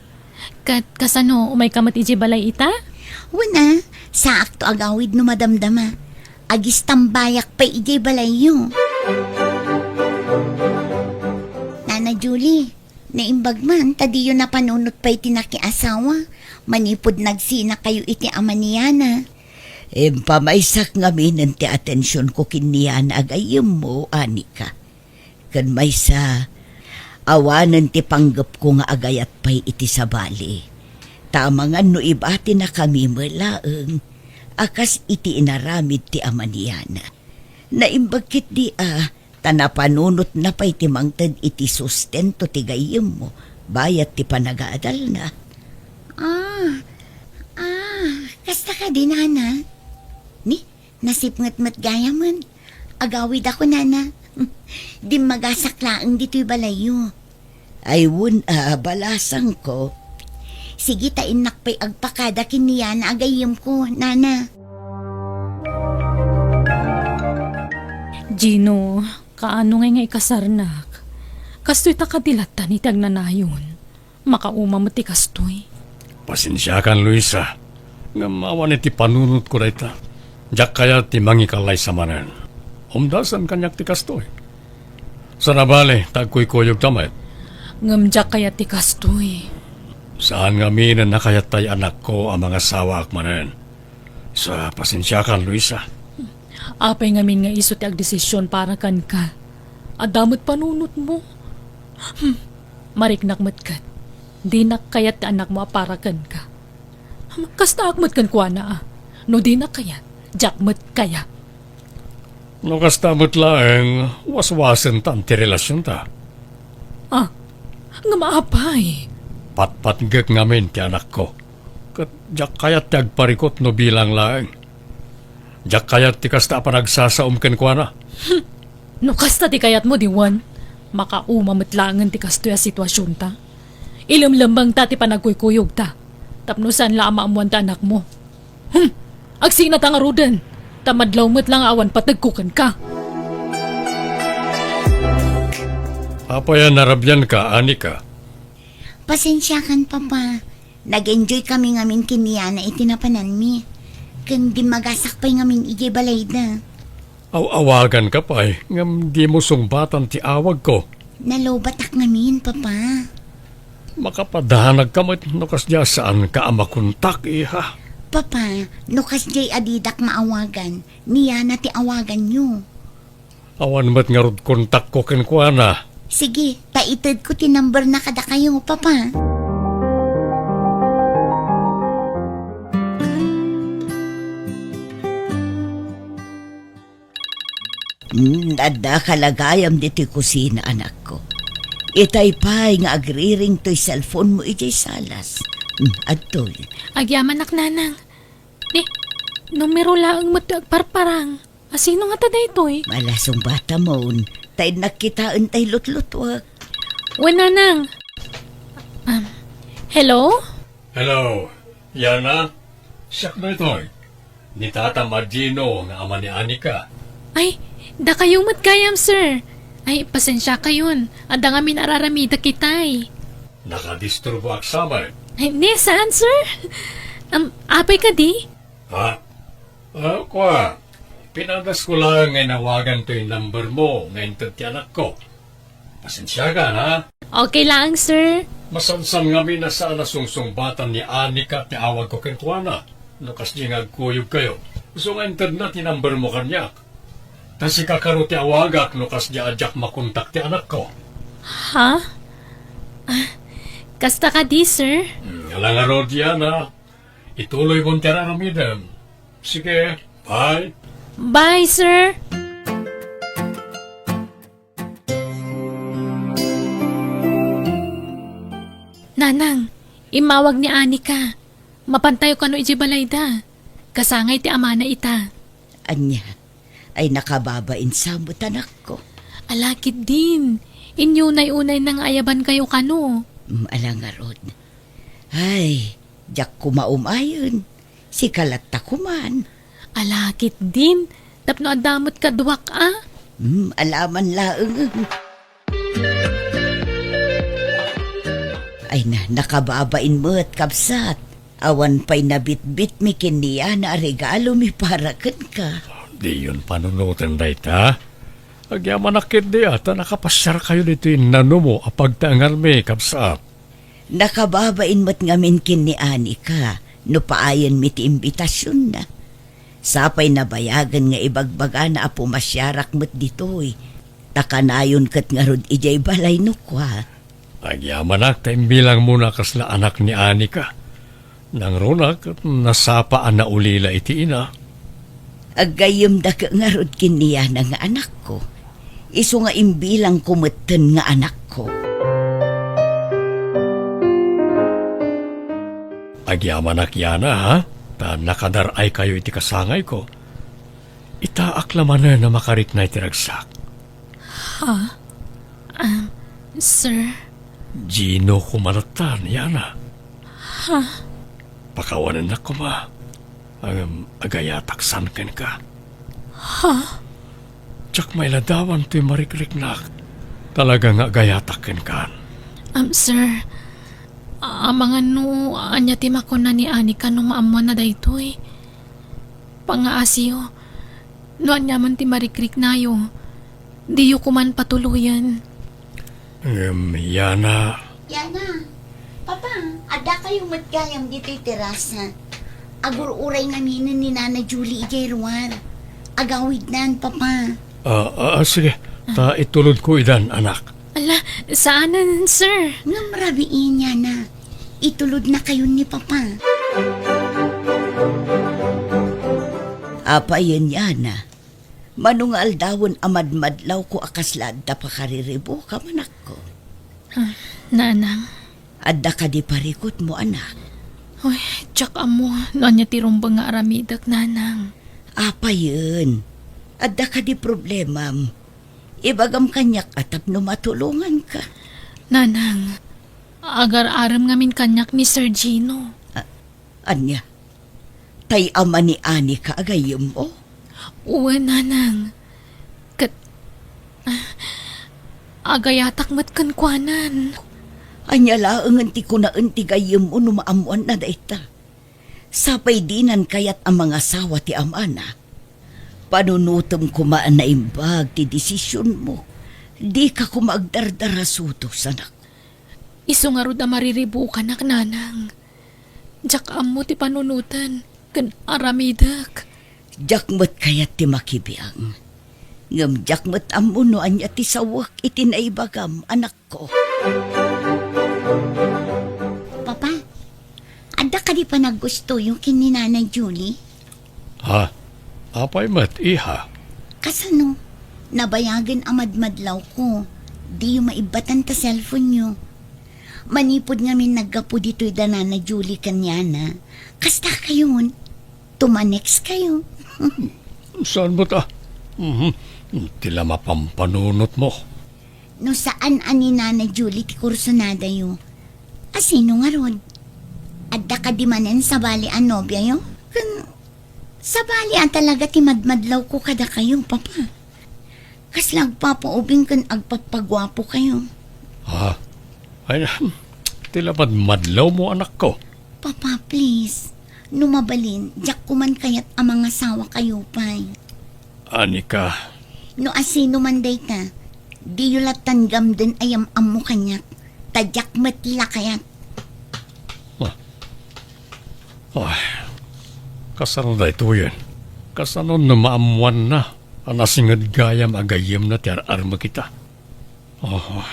Ket kasano, umayka met idiay balay ita? Wen a, saakto agawid no madamdama. Agistambayak pay idiay balayyo. Nana Julie, naimbag man ta diyo napanunot pay ti nakiasawa manipud nagsinakayo iti ama ni Yana. Impamaysak ngaminen ti atensionko ken ni Yana a gayyemmo, Anika. Ken maysa, awanen ti panggepko nga agayat pay iti sabali. Ta amangan no ibatinakami met laeng a kas iti inaramid ti ama ni Yana. Naimbag ketdi a, ta napanunotna pay ti mangted iti sustento ti gayyemmo, bayat ti panagaadalna. Ah, ah, kasta kadi, Nana? Ni, nasipnget met gayamen. Agawidako, Nana. Dimmagasak laeng ditoy balayyo. Ay, wen a, balasangko. Sige, ta innak pay agpakada ken ni Yana a gayyemko, Nana. Gino, kaano ngay nga ikasarnak? Kastoy ta kadi latta iti agnanayon. Makauma met ti kastoy. Pasensiakan, Luisa. Ngem awan iti panunotko dayta. Diak kayat ti mangikalaysa manen. Umdasan kaniak ti kastoy. Sana bale, ta agkuykuyogta met. Ngem diak kayat ti kastoy. Saan ngamin a kayat tay anakko a mangasawaak manen. Sa pasensiakan, Luisa. Apay ngamin nga isu ti agdesisyon para kenka? Adda met panunotmo. Hmm. Mariknak met ket. Dinak kayat ti anakmo a para kenka. Hmm, kastaak met kenkuana a. No dinak kayat, diak met kayat. No kasta met laeng, waswasentan ti relasionta. Ah, ngem apay? Patpatgek ngamin ti anakko. Ket diak kayat ti agparikut no bilang laeng. Diak kayat ti kasta a panagsasaom kenkuana. Hmm. No kasta ti kayatmo, di wen, makauma met laengen ti kastoy a situasionta. Ilemlemmengta ti panagkuykuyogta, tapno saan la a maammoan ti anakmo. Hmm! Agsinata ngaruden, ta madlaw met la nga awan pategko kenka. Apay a narabianka, Anika? Pasensiakan, Papa. Nag-enjoy kami ngamin ken ni Yana iti napananmi. Ken dimmagasak pay ngamin idiay balayda. Aw-awaganka pay, ngem dimo sungbatan ti awagko. Nalobatak ngamin, Papa. Makapadanagka met no kasdiay a saanka a makontak, iha. Papa, no kasdiay a didak maawagan, ni Yana ti awaganyo. Awan met ngarud kontakko kenkuana. Sige, ta itedko ti numberna kadakayo, Papa. Hmm, addaka la gayam ditoy kusina, anakko. Itay pay nga agriring toy cellphone mo idiay salas. Hmm, adtoy. Agyamanak, Nanang. Ni, numero laeng met ti agparparang. Asino ngata daytoy? Malasong batamon, ta innak kitaen tay lutlutuak. Wen, Nanang. Um, hello? Hello, Yana? Siak daytoy. Ni Tata Magino nga ama ni Anika. Ay, dakayo met gayam, sir. Ay, pasensiakayon. Adda ngamin a aramidek itay. Nakadisturboak sa met? Ay, ni, saan, sir? Um, apay kadi? Ha? Ah, kua, pinadasko laeng nga inawagan toy number mo nga inted ti anakko. Pasensiakan, ha? Okay laeng, sir. Masansan ngamin a saan a sungsungbatan ni Anika ti awagko kenkuana. No kasdiay nga agkuyogkayo, isu nga intedna ti number mo kaniak. Ta sika kano ti awagak no kasdiay a diak makontak ti anakko. Ha? Ah, kasta kadi, sir? Hmm, ala ngarud, Yana. Ituloymon ti ar-aramidem. Sige, bye. Bye, sir. Nanang, immawag ni Anika. Mapantayo kano idiay balayda. Kasangay ti amana ita. Ania? Ay, nakababain sa met, anakko. Ala ketdin. Inyunay-unayna nga ayabankayo kano. Mm, ala ngarud. Ay, diak koma umayen. Sika latta koman. Ala ketdin. Tapno adda met kaduak a. Mm, ala man laeng. Ay na, nakababain met, kabsat. Awan pay nabitbitmi ken ni Yana a regalomi para kenka. Diyon panunoten dayta. Agyamanak ketdi a ta nakapasiarkayo ditoy nanumo a pagtaenganmi, kabsat. Nakababain met ngamin ken ni Anika no paayenmi ti imbitasionna. Sapay nabayagen nga ibagbagana a pumasiarak met ditoy, ta kanayon ket ngarud idiay balay no kua. Agyamanak ta imbilangmona a kasla anak ni Anika. Nangruna ket nasapa a naulila iti ina. Aggayyemda ket ngarud ken ni Yana nga anakko. Isu nga imbilangko metten nga anakko. Agyamanak, Yana, ha? Ta nakadar-aykayo iti kasangayko. Itaak la manen a makarikna iti ragsak. Ha? Um, sir? Gino koma lattan, Yana. Ha? Pakawanennak koma. Ngem agayatak saan kenka. Ha? Diak mailadawan toy marikriknak. Talaga nga agayatak kenkan. Um, sir, amangan no ania ti makuna ni Anika no maammuanna daytoy. Pangngaasiyo, no aniaman ti marikriknayo, diyo koman patuloyen. Ngem, Yana. Yana, Papa, addakayo met gayam ditoy terasa. Agur-uray ngaminen ni Nana Julie idiay ruar. Agawidnan, Papa. Ah, ah, sige. Ta itulodko idan, anak. Ala, saanen, sir? Ngem rabii, Yana. Itulodnakayon ni Papa. Apayen, Yana? Mano nga aldawen a madmadlawko a kasla adda pakariribukam, anakko? Ah, nanang. Adda kadi parikutmo, anak? Uy, diak ammo no ania ti rumbeng nga aramidek, nanang. Apayen? Adda kadi problemam? Ibagam kaniak a tapno matulonganka. Nanang, agar-arem ngamin kaniak ni Sir Gino. A-, ania? Tay ama ni Anika a gayyemmo? Wen, nanang. Ket, ah, agayatak met kenkuanan. Ania laengen ti kunaen ti gayyemmo no maammoanna dayta? Sapay dinan kayat a mangasawa ti amana. Panunotem koma a naimbag ti desisionmo. Dika koma agdardarasudos, anak. Isu ngarud a mariribukanak, nanang. Diak ammo ti panunoten ken aramidek. Diak met kayat ti makibiang. Ngem diak met ammo no ania ti sawek iti naibagam, anakko. Papa, adda kadi panaggustoyo ken ni Nanay Julie? Ha? Apay met, iha? Kasano? Nabayagen a madmadlawko. Diyo maibbatan ta cellphone-yo. Manipud ngamin naggapu ditoy da Nana Julie ken Yana, kasta kayon. Tumanekskayo. Saan met a? Mhm. Ti la mapampanunotmo. No saan a ni Nana Julie ti kursunadayo, a sino ngarud? Adda kadi manen sabali a nobiayo? Ken sabali a talaga ti madmadlawko kadakayo, Papa. Kasla agpapaubing ken agpappaguapokayo. Ha? Ay, ti la madmadlawmo, anakko. Papa, please. No mabalin, diak koman kayat a mangasawakayo pay. Anika. No asino man dayta, diyo lattan gamden a yam-ammo kaniak, ta diak met la kayat. Ah. Ay, kasano daytoyen? Kasano no maammoanna? Nasinged gayam a gayyemna ti ar-armek ita. Oh,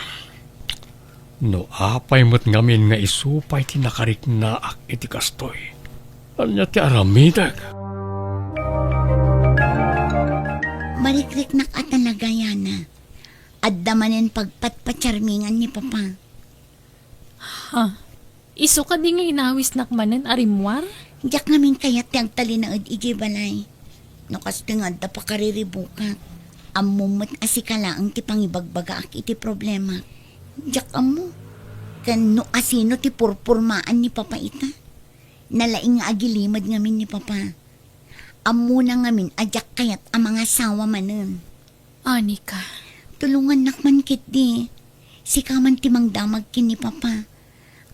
no apay met ngamin nga isu pay ti nakariknaak iti kastoy, ania ti aramidek? Marikriknak a talaga, Yana. Adda manen pagpatpatiarmingan ni Papa. Ha? Isu kadi nga inawisnak manen a rimmuar? Diak ngamin kayat ti agtalinaed idiay balay. No kastoy nga adda pakariribukak, ammom met a sika laeng ti pangibagbagaak iti problemak. Diak ammo ken no asino ti purpurmaan ni Papa ita. Nalaing nga agilimed ngamin ni Papa. Ammona ngamin a diak kayat a mangasawa manen. Anika. Tulongannak man ketdi. Sika man ti mangdamag ken ni Papa.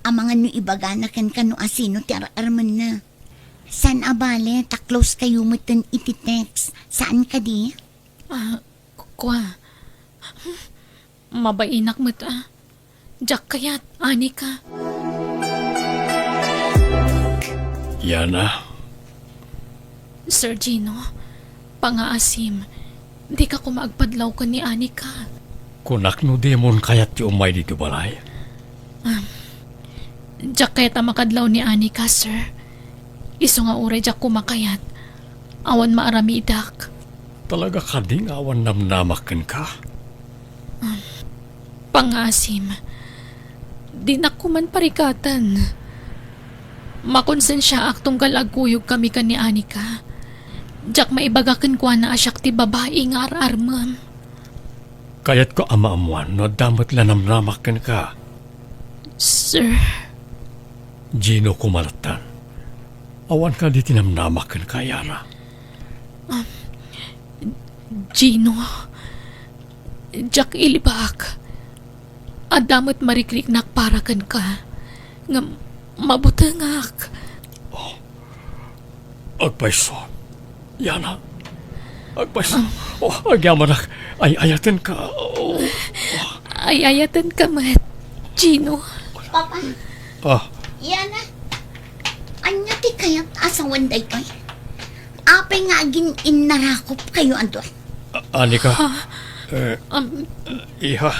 Amangan no ibagana kenka no asino ti ar-armenna. Saan a bale ta close kayo metten iti text. Saan kadi? Ah, kua. Mabainak met a. Diak kayat, Anika. Yana. Sir Gino, pangaasim, dika koma agpadlaw ken ni Anika. Kunak no dimon kayat ti umay ditoy balay? Um, diak kayat a makadlaw ni Anika, sir. Isu nga uray diak koma kayat, awan maaramidak. Talaga kadi nga awan namnamak kenka? Um, pangaasim, dinak koman parikaten. Makonsensiaak tunggal agkuyog kami ken ni Anika. Diak maibaga kenkuana a siak ti babai nga ar-armem. Kayatko a maammuan no adda met la namnamak kenka. Sir. Gino koma latta. Awan kadi ti namnamak kenka, Yana? Um, Gino, diak ilibak. Adda met marikriknak para kenka. Ngem mabutengak. Oh. Agpayso. Yana. Agpayso. Ah. Oh, agyamanak. Ay-ayatenka. Oh. Ay-ayatenka met, Gino. Papa. Ah. Yana. Ania ti kayat a sawen daytoy? Apay nga agin-innarakop kayo a dua? A-, Anika? Ha? Eh, Um, iha.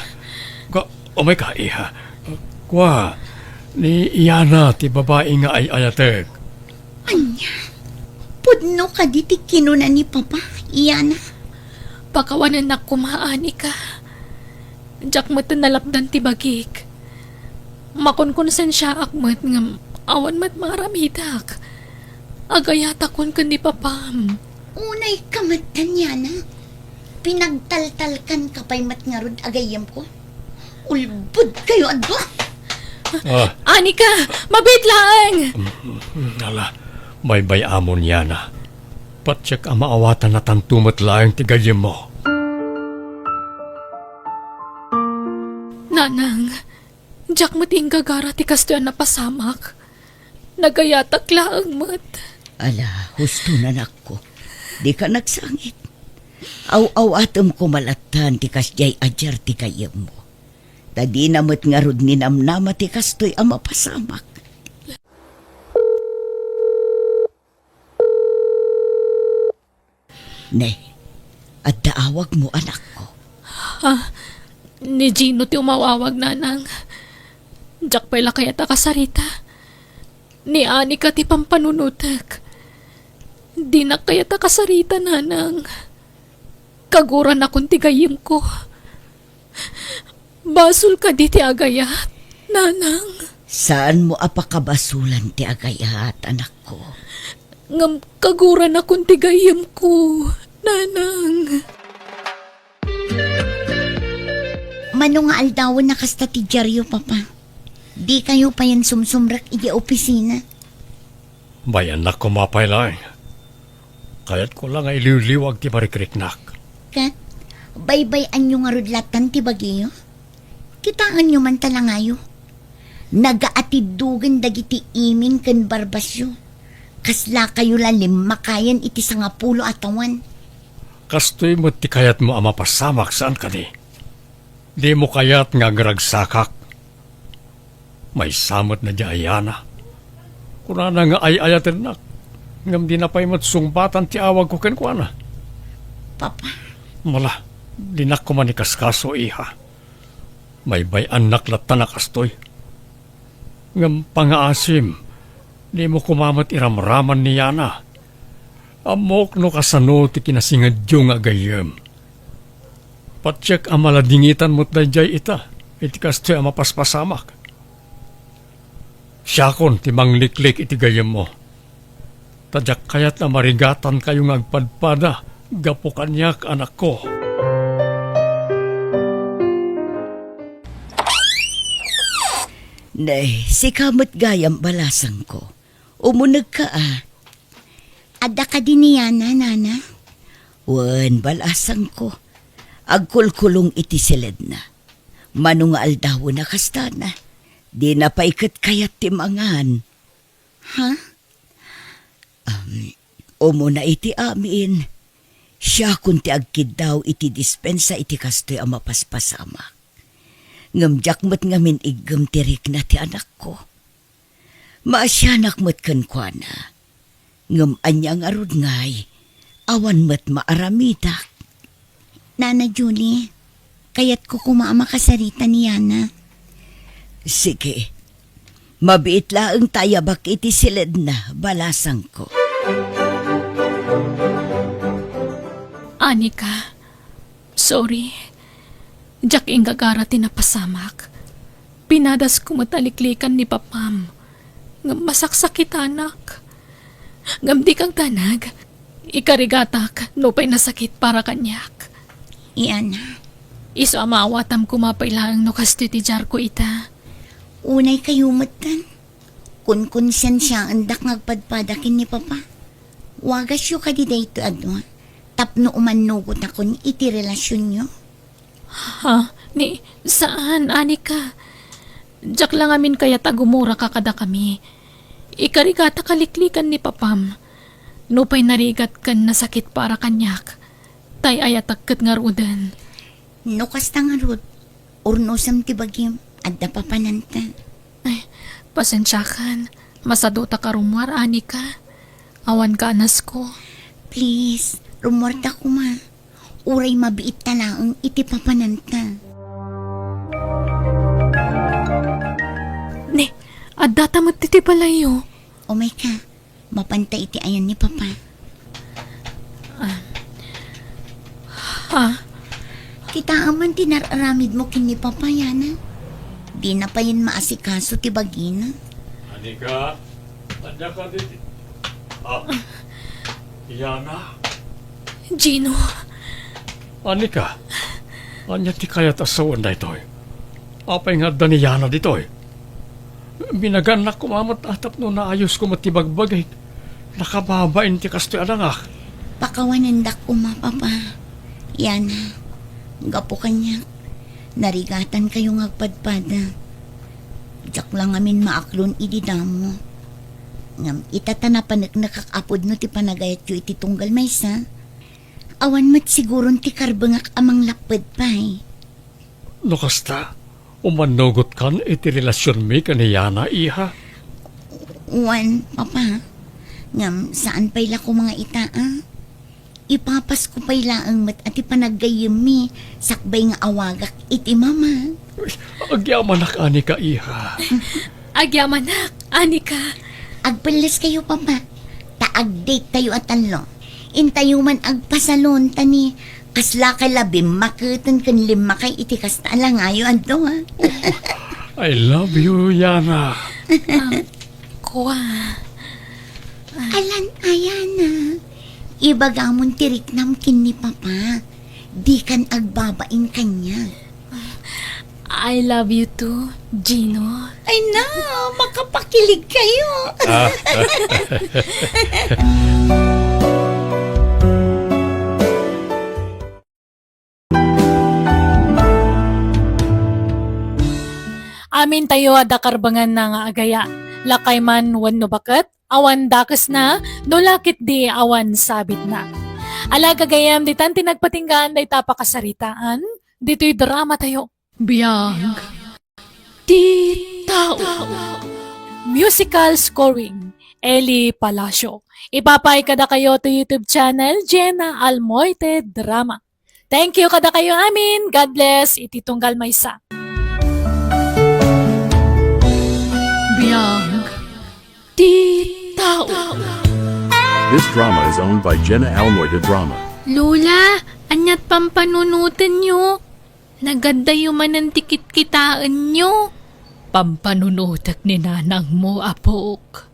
Ka-, umayka, iha. Kua, ni Yana ti babai nga ay-ayatek. Ania? Pudno kadi ti kinuna ni Papa, Yana? Pakawanennak koma, Anika. Diak met nalapdan ti bagik. Makonkonsensiaak met ngem awan met maaramidak. Agayatakon ken ni Papam. Unayka met, Yana. Pinagtaltalkanka pay met ngarud a gayyemko. Ulbod kayo a dua. Ah. Anika, mabiit laeng! Mm, mm, ala, baybay-amon, Yana. Patiek a maawatan a tanto met laeng ti gayyemmo. Nanang, diak met inggagara ti kastoy a napasamak. Nagayatak laeng met. Ala, husto, nanakko. Dika nagsangit. Aw-awatem koma lattan ti kasdiay a diar ti gayyemmo. Ta dina met ngarud ninamnama ti kastoy a mapasamak. Ne, adda awagmo, anakko. Ah, ni Gino ti umaw-awag, Nanang. Diak pay la kayat a kasarita. Ni Anika ti pampanunotek. Dinak kayat a kasarita, Nanang. Kaguranakon ti gayyemko. Basol kadi ti agayat, Nanang? Saanmo a pakabasulan ti agayat, anakko. Ngem kaguranakon ti gayyemko, Nanang. Mano nga aldawen a kasta ti diaryo, Papa? Dikayo payen sumsumrek idiay opisina? Bayannak koma pay laeng. Kayatko la nga iliwliwag ti marikriknak. Ket, baybay-anyo ngarud lattan ti bagiyo? Kitaenyo man ta langayo. Nagaatiddogen dagiti iming ken barbasyo. Kaslakayo la limmakayen iti sangapulo a tawen. Kastoy met ti kayatmo a mapasamak, saan kadi? Dimo kayat nga agragsakak? Maysa met dayta a Yana. Kunana nga ay-ayatennak, ngem dina pay met sungbatan ti awagko kenkuana. Papa, Mala, dinak koma ni kaskaso, iha. Baybay-annak latta a kastoy. Ngem pangaasim, dimo koma met iramraman ni Yana. Ammok no kasano ti kinasingedyo nga gayyem. Patiek a maladingitan met daydiay ita iti kastoy a mapaspasamak. Siakon ti mangliklik iti gayyemmo. Ta diak kayat a marigatankayo nga agpadpada gapu kaniak, anakko. Nay, sika met gayam, balasangko. Umunegka a. Adda kadi ni Yana, nana? Wen, balasangko. Agkulkulong iti siledna. Mano nga aldawen a kastana, dina pay ket kayat ti mangan. Ha? Um, umuna iti amin, siakon ti agkiddaw iti dispensa iti kastoy a mapaspasamak. Ngem diak met ngamin iggem ti rikna ti anakko. Maasianak met kenkuana. Ngem ania ngarud ngay, awan met maaramidak. Nana Julie, kayatko koma a makasarita ni Yana. Sige. Mabiit laeng ta ayabak iti siledna, balasangko. Anika, sorry. Diak inggagara ti napasamak. Pinadasko met a liklikan ni papam. Ngem masaksakitanak. Ngem dika agdanag. Ikarigatak nupay nasakit para kaniak. Yana. Isu a maawatam koma pay laeng no kastoy ti diarko ita. Unay kayo metten. Kunkonsensiaendak nga agpadpada ken ni Papa. Wagasyo kadi daytoy a dua tapno umannugotakon iti relasionyo? Ha? Ni, saan, Anika? Diak la ngamin kayat a gumuraka kadakami. Ikarigatak a liklikan ni Papam. Nupay narigat ken nasakit para kaniak, tay ayatak ket ngaruden. No kasta ngarud, urnosem ti bagim, adda papananta. Ay, pasensiakan. Masadutak a rummuar, Anika. Awan kaanasko. Please, rummuarta koma. Uray mabiitta laeng iti papananta. Ne, addata met iti balayyo. Umayka, mapanta iti ayan ni Papa. Ah. Ha? Kitaem man ti nar-aramidmo ken ni Papa, Yana. Dina payen maasikaso ti bagina. Anika, ania kadi ti, ah, Yana? Gino. Anika, ania ti kayat a sawen daytoy? Apay nga adda ni Yana ditoy? Binagannak koma met a tapno naayosko met ti bagbagik. Nakababain ti kastoy a nangak. Pakawanendak koma, Papa. Yana, gapu kaniak, narigatankayo nga agpadpada. Diak la ngamin maaklon idi damo. Ngem ita ta napaneknekak a pudno ti panagayatyo iti tunggal maysa, awan met siguron ti karbengak a manglapped pay. No kasta, umannugotkan iti relasionmi ken ni Yana, iha? Wen, Papa. Ngem saan pay la koma nga ita, a? Ipapasko pay laeng met a ti panaggayyemmi sakbay nga awagak iti Mama. Agyamanak, Anika, iha. Agyamanak, Anika. Agpelles kayo, Papa. Ta agdate tayo a tallo. Intayo man agpasalon, ta ni kasla kay la bimmaketen ken limmakay iti kasta a langayo, adto, ha? I love you, Yana. Ah, kua. Alan a, Yana. Ibagamon ti riknam ken ni Papa. Dikan agbabain kaniak. I love you too, Gino. Ay na, makapakilig kayo. Ah. Amintayo adda karbenganna nga agaya, lakay man wenno baket, awan dakesna, no la ketdi awan sabitna. Ala, gagayyem, ditan ti nagpatinggaan dayta a pakasaritaan, ditoy dramatayo. Biag ti tao. Musical scoring, Eli Palacio. Ipapaay kadakayo to YouTube channel, Jenna Almoite Drama. Thank you kadakayo amin. God bless. Iti tunggal maysa. Biag ti tao. This drama is owned by Jenna Almoy de Drama. Lola, aniat pampanunotenyo? Nagaddayo manen ti kitkitaenyo? Pampanunotek ni nanangmo, apok.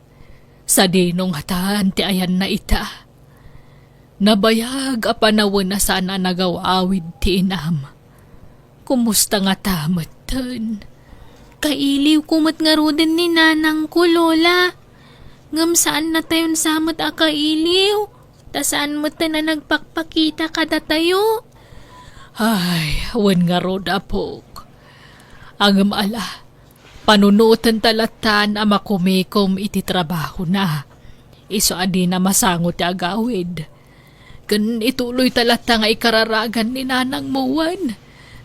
Sadino ngatan ti ayanna ita? Nabayag a panawen a saan a nagaw-awid ti inam. Kumusta ngata metten? Kailiwko met ngaruden ni nanangko, Lola. Ngem saannatayon sa met a kailiw, ta saan metten a nagpakpakita kadatayo. Ay, wen ngarud, apok. Ngem ala, panunotenta lattan a makumikom iti trabahona. Isu a dina masango ti agawid. Ken ituloyta latta nga ikararagan ni nanangmo wen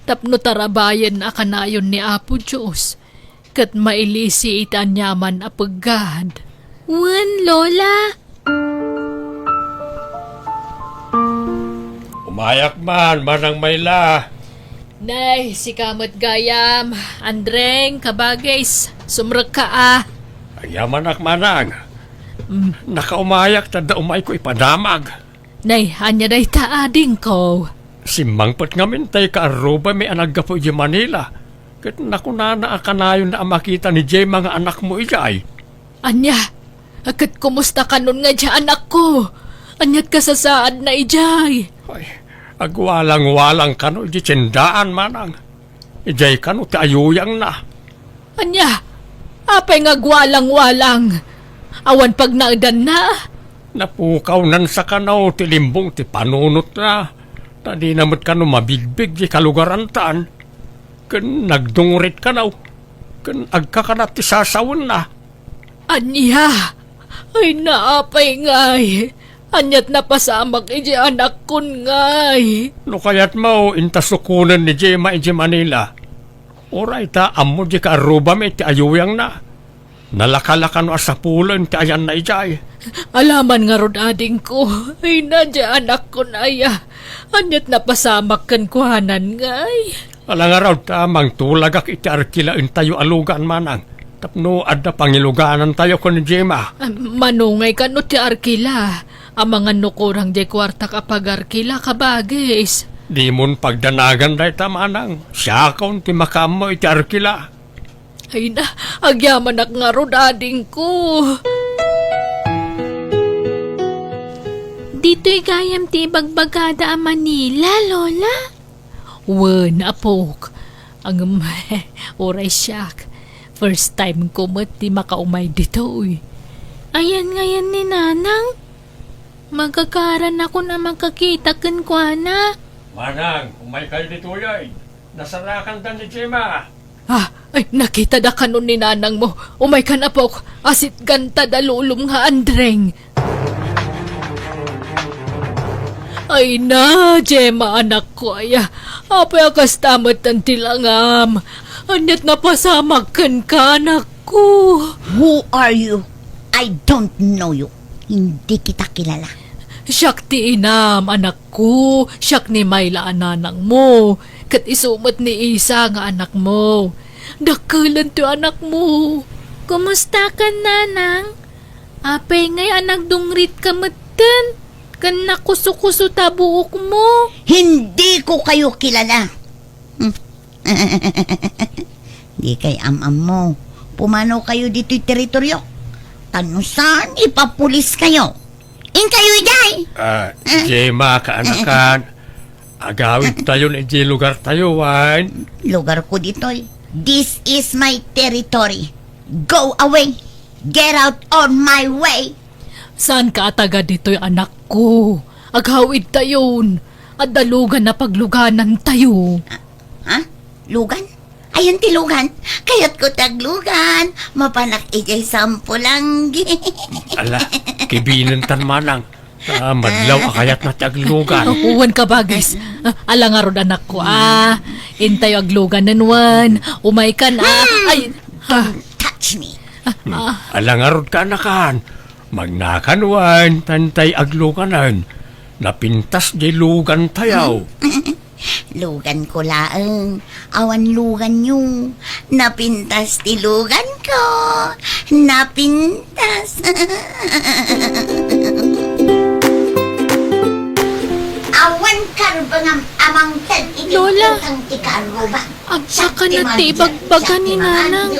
tapno tarabayen a kanayon ni Apo Dios ket mailisi iti aniaman a peggad. Wen, Lola. Umayak man, Manang Mayla. Nay, sika met gayam, Andreng, kabagis, sumrekka a. Agyamanak, Manang. Mm. Nakaumayak ta adda umayko ipadamag. Nay, ania dayta, adingko? Simmangpet ngamin tay kaarrubami a naggapu idiay Manila, ket nakunana a kanayonna a makita ni Gemma nga anakmo idiay. Ania? Ket kumusta kanon nga idiay anakko? Aniat kasasaadna idiay? Ay, agwalangwalang kano idiay tiendaan, Manang. Idiay kano ti ayuyangna. Ania? Apay nga agwalangwalang? Awan pagnaedanna? Napukawnan sa kano ti limbong ti panunotna, ta dina met kano mabigbig ti kalugarantan. Ken nagdungrit kano, ken agkakana ti sasawenna. Ania? Ay, naapay ngay? Aniat napasamak idiay anakkon ngay? No kayatmo, inta sukonen ni Gemma idiay Manila. Uray ta ammo diay kaarrubami ti ayuyangna. Nalakalakano a sapulen ti ayanna idiay. Alaman ngarud, adingko. Ay, na diay anakkon aya. Aniat napasamak kenkuanan ngay? Ala ngarud ta mangtulagak iti arkilaentayo a lugan, Manang, tapno adda pangiluganantayo ken ni Gemma. Ah, mano ngay kano ti arkila? Amangan no kurang diay kuartak a pagarkila, kabagis. Dimon pagdanagan dayta, Manang. Siakon ti makaammo iti arkila. Ay na, agyamanak ngarud, adingko. Ditoy gayam ti ibagbagada a Manila, Lola? Wen, apok. Ngem, uray siak. First time ko met ti makaumay ditoy. Ayan ngayan ni Nanang? Magagaranakon a makakita kenkuana. Manang, umaykayo ditoy, ay. Nasarakanda ni Gemma. Ah, ay, nakitada kanon ni nanangmo. Umaykan, apok. Asitganta da lulom nga Andreng. Ay na, Gemma, anakko, aya. Apay a kasta met ti langam? Aniat napasamak kenka, anakko? Who are you? I don't know you. Hindi kita kilala. Siak ti inam, anakko. Siak ni Mayla a nanangmo. Ket isu met ni Isa nga anakmo. Dakkelento anakmo. Kumustakan, nanang? Apay ngay a nagdungritka metten? Ken nakusukuso ta buokmo? Hindi ko kayo kilala. Hmm. Di kay am-ammo. Pumano kayo ditoy teritoryo? Ta no saan, ipapulis kayo. Inkayo idiay. Ah, Gemma, kaanakan. Agawid tayo na idiay lugar tayo, wen. Lugar ko ditoy. This is my territory. Go away. Get out on my way. Saan ka a taga ditoy, anakko? Agawid tayon. Adda lugan a pagluganan tayo. Ah, ha? Lugan? Ayan ti lugan. Kayat ko ti aglugan. Mapanak idiay sampulanggi. Ala, kibinentan manang. Ah, madlaw a kayatna ti aglugan. Wen, kabagis. Ah, ala ngarud, anakko, ah. Intayo agluganen wen. Umaykan, ah. Ay, ha. Touch me. Ah, ah. Ala ngarud, kaanakan. Magnakan wen, ta intay agluganen. Napintas di lugan tayo. Luganko laeng, awan luganyo. Napintas ti luganko. Napintas. Awan karbengam a mangted iti Lola, utang ti karrubak. Agsakanat ti ibagbaga ni Nanang.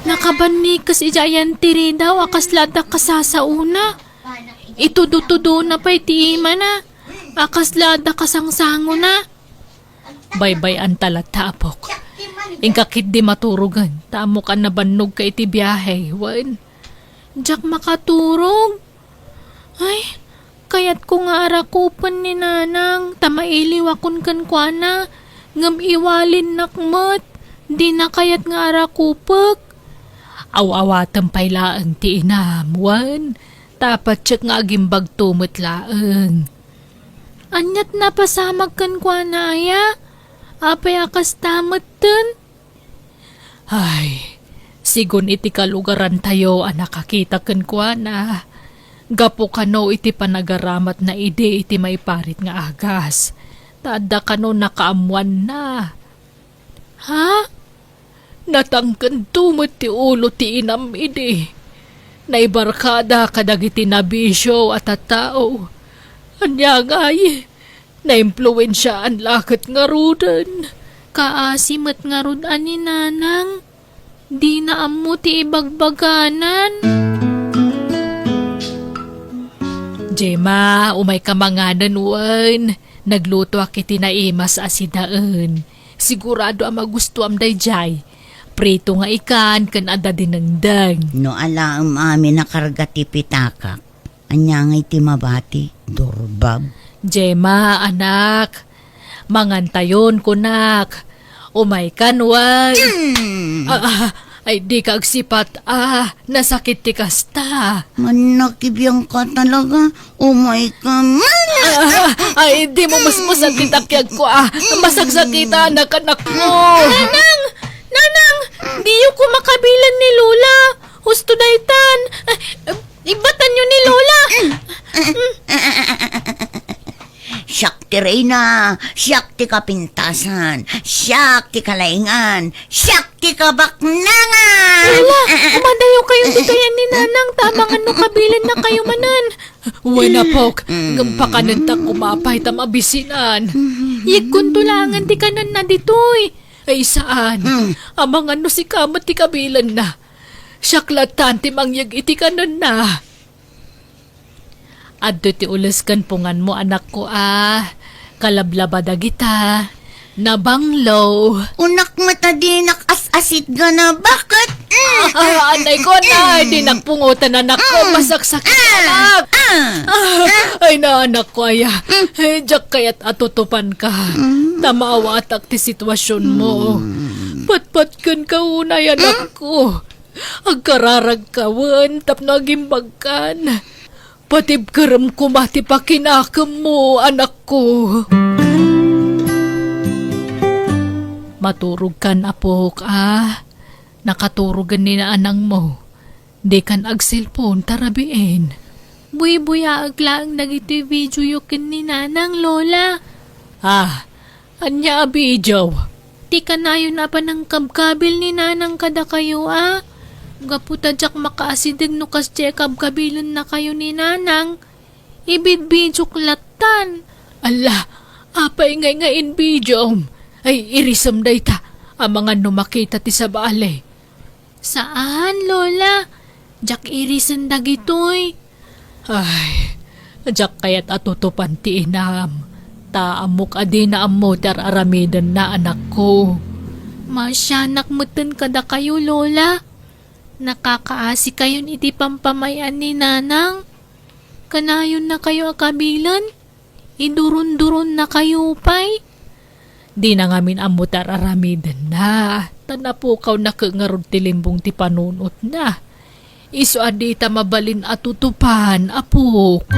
Nakabannikes idiay ayan ti ridaw a kasla adda kasasaona. Itudo-tudona pay ti imana a kasla adda kasangsangona. Baybay-anta latta, apok. Inka ketdi maturogen, ta ammok a nabannogka iti biahe, wen. Diak makaturog. Ay, kayatko nga arakupen ni Nanang, ta mailiwakon kenkuana, ngem iwalinnak met, dina kayat nga arakupek. Aw-awatem pay laeng ti inam, wen, ta patiek nga agimbagto met laeng. Aniat napasamak kenkuana aya? Apay a kasta metten? Ay, sigun iti kalugarantayo a nakakita kenkuana, gapu kano iti panagaramatna idi iti maiparit nga agas, ta adda kano nakaammoanna. Ha? Natangkento met ti ulo ti inam idi. Naibarkada kadagiti nabisio a tattao. Ania ngay? Naimpluensiaan la ket ngaruden. Kaasi met ngarud a ni Nanang. Dina ammo ti ibagbaganan. Gemma, umayka manganen wen. Naglutoak iti naimas a sidaen. Sigurado a magustuam daydiay. Prito nga ikan ken adda dinengdeng. No alaem amin a karga ti pitakak, ania ngay ti mabati? Durbab. Gemma, anak, mangantayon, kunak. Umaykan wen. Mm. Ah, ah, ay, dika agsipat, ah. Nasakit ti kasta. Mannak ibiang ka talaga. Umayka man. Ah, ay, di mo musmusan ti takiagko, ah. Masaksakitan, anak, anakko. Nanang! Nanang! Diyo ko makabilan ni Lola. Husto daytan. Ay, ibatanyo ni Lola. Siak ti reyna, siak ti kapintasan, siak ti kalaingan, siak ti kabaknangan! Ala, madayo kayo ti kayan ni Nanang, ta amangan no kabilenna kayo manen. Wen, apok, ngem pakanentak umapay ta mabisinan. Yegkonto laengen ti kanenna ditoy. Ay, saan? Mm. Amangan no sika met ti kabilenna. Siak lattan ti mangyeg iti kanenna. Adtoy ti ules ken punganmo, anakko, a. Kalablaba dagita. Nabanglo. Unak met a dinak as-asitgana. Bakit? Mm. Ah, anay ko, anay. Mm. Dinak pungotan, anakko. Mm. Masaksakit, ah, anak. Ah. Ah, ay na, anakko, aya. Mm. Eh, diak kayat a tutupanka. Mm. Ta maawatak ti sitwasionmo. Mm. Patpat kenka unay, anakko. Agkararagka wen tapno agimbagkan. Patibkerem koma ti pakinakemmo, anakko. Maturogkan, apok, a. Nakaturogen ni Nanangmo. Dikan agselpon ta rabiin. Buybuyaek laeng dagitoy videoyo ken ni Nanang, Lola. Ah, ania a video? Ti kanayon a panangkabkabil ni Nanang kadakayo, a. Gapu ta diak makaasideg no kasdiay kabkabilennakayo ni Nanang, ibidbidiok lattan. Alla, apay ngay nga inbidiom? Ay, irisem dayta, amangan no makita ti sabali. Saan, Lola. Diak irisen dagitoy. Ay, diak kayat a tutupan ti inam. Ta ammok a dina ammo ti ar-aramidenna, anakko. Maasianak metten kadakayo, Lola. Nakakaasikayon iti pampamay-an ni Nanang. Kanayonnakayo a kabilen? Iduronduronnakayo pay? Dina ngamin ammo ti ar-aramidenna, ta napukawna ket ngarud ti limbong ti panunotna. Isu a dita mabalin a tutupan, apok.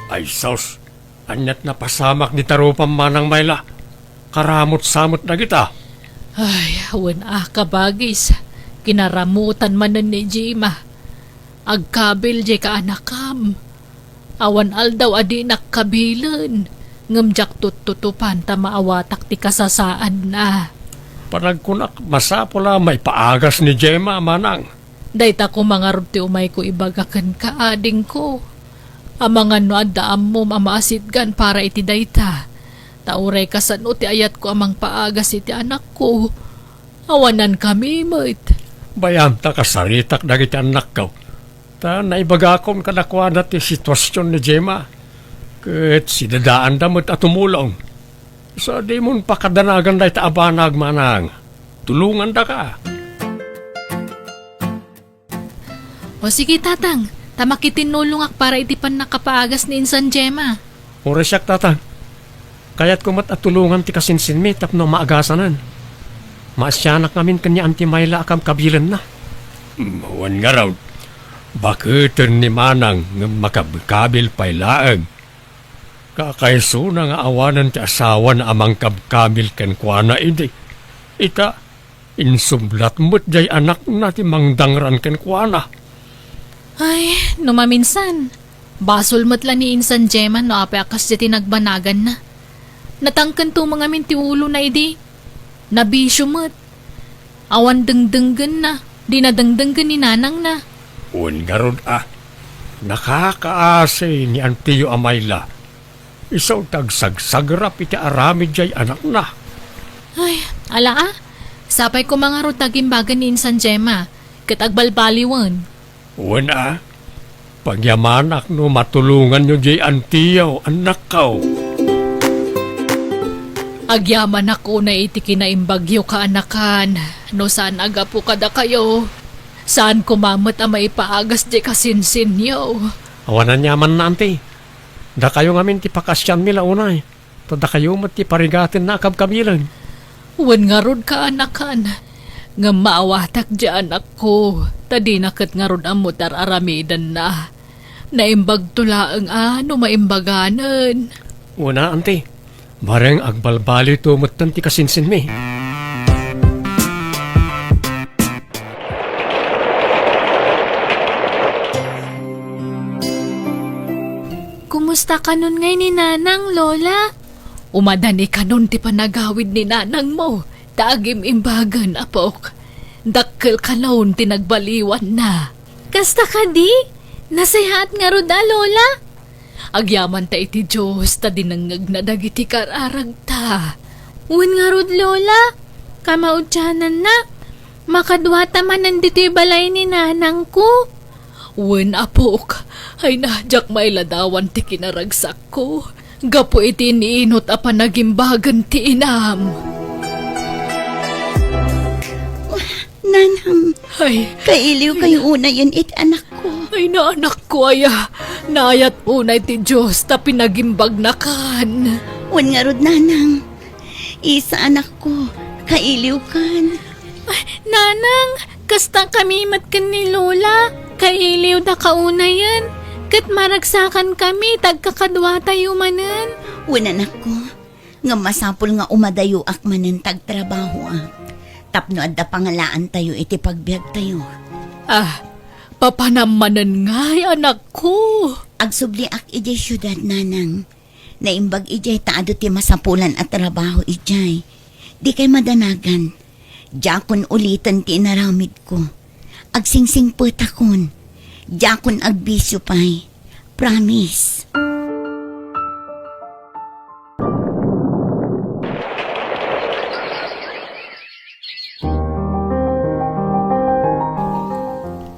Ay sus, aniat napasamak dita rupam, Manang Mayla? Karamutsamot dagita. Ay, wen a, kabagis. Kinaramutan manen ni Jima. Agkabil diay kaanakam. Awan aldaw a dinak kabilen, ngem diak tuttutupan ta maawatak ti kasasaadna. Panagkunak, masapul a maipaagas ni Gemma, manang. Dayta koma ngarud ti umayko ibaga kenka, adingko. Amangan no adda ammom a maasitgan para iti dayta. Ta uray kasano ti ayatko a mangpaagas iti anakko, awanan kami met. Bayam ta kasaritak dagiti annakko. Ta naibagakon kadakuada ti situasion ni Gemma. Ket sidadaanda met a tumulong. Sa dimon pakadanagan dayta a banag, manang. Tulongandaka. O sige, Tatang, ta makitinnulongak para iti pannakapaagas ni insan Gemma. Uray siak, Tatang. Kayatko met a tulongan ti kasinsinmi tapno maagasanan. Maasianak ngamin ken ni Auntie Myla a kabkabilenna. Mm, wen ngarud, baketen ni Manang ngem makabkabil pay laeng. Kakaisuna nga awanen ti asawana a mangkabkabil kenkuana idi. Ita, insublat met jay anakna ti mangdangran kenkuana. Ay, no maminsan, basol met la ni insan Gemma no apay a kasdiay ti nagbanaganna. Natangken tumeng amin ti ulona idi. Nabisio met. Awan dengdenggenna. Di nadengdenggen ni nanangna. Wen ngarud a, nakakaasi ni antiyo a Myla. Isu ti agsagsagrap iti aramid jay anakna. Ay, ala a. Sapay koma ngarud ta agimbagan ni insan Gemma, ket agbalbaliwen. Wen a, pagyamanak no matulonganyo jay antiyo, annakko. Agyamanak unay iti kinaimbagyo, kaanakan, no saan a gapu kadakayo. Saan koma met a maipaagas jay kasinsinyo. Awan aniamanna, anti. Dakayo ngamin ti pakaasianmi la unay, ta dakayo met ti parigatenna a kabkabilen. Wen ngarud, kaanakan, ngem maawatak jay anakko, ta dina ket ngarud ammo ti ar-aramidenna. Naimbagto laeng a no maimbaganen. Wen a, anti. Bareng agbalbalito metten ti kasinsinmi. Kumusta kanon ngay ni Nanang, Lola? Umadani kanon ti panagawid ni nanangmo, ta agim-imbagen, apok. Dakkel kanon ti nagbaliwanna. Kasta kadi? Nasayaat ngarud a, Lola? Agyamanta iti Dios ta dinengngegna dagiti kararagta. Wen ngarud, Lola, kamaudiananna, makaduata manen ditoy balay ni nanangko. Wen, apok, ay na, diak mailadawan ti kinaragsakko gapu iti iniinut a panagimbagen ti inam. Nanang, ay, kailiw kayo unayen iti anakko. Ay, naanakko aya, naayat unay ti Dios ta pinagimbagnakan. Wen ngarud, Nanang, Isa, anakko, kailiwkan. Ay, Nanang, kasta kami met ken ni Lola, kailiwda kaunayen, ket maragsakan kami ta agkakaduatayo manen. Wen, anakko, ngem masapul nga umadayoak manen ta agtrabahoak, tapno adda pangalaantayo iti pagbiagtayo. Ah, papanam manen ngay, anakko? Agsubliak idiay siudad, Nanang. Naimbag idiay ta adu ti masapulan a trabaho idiay. Dikay madanagan. Diakon uliten ti inaramidko. Agsingsingpetakon. Diakon agbisio pay. Promise.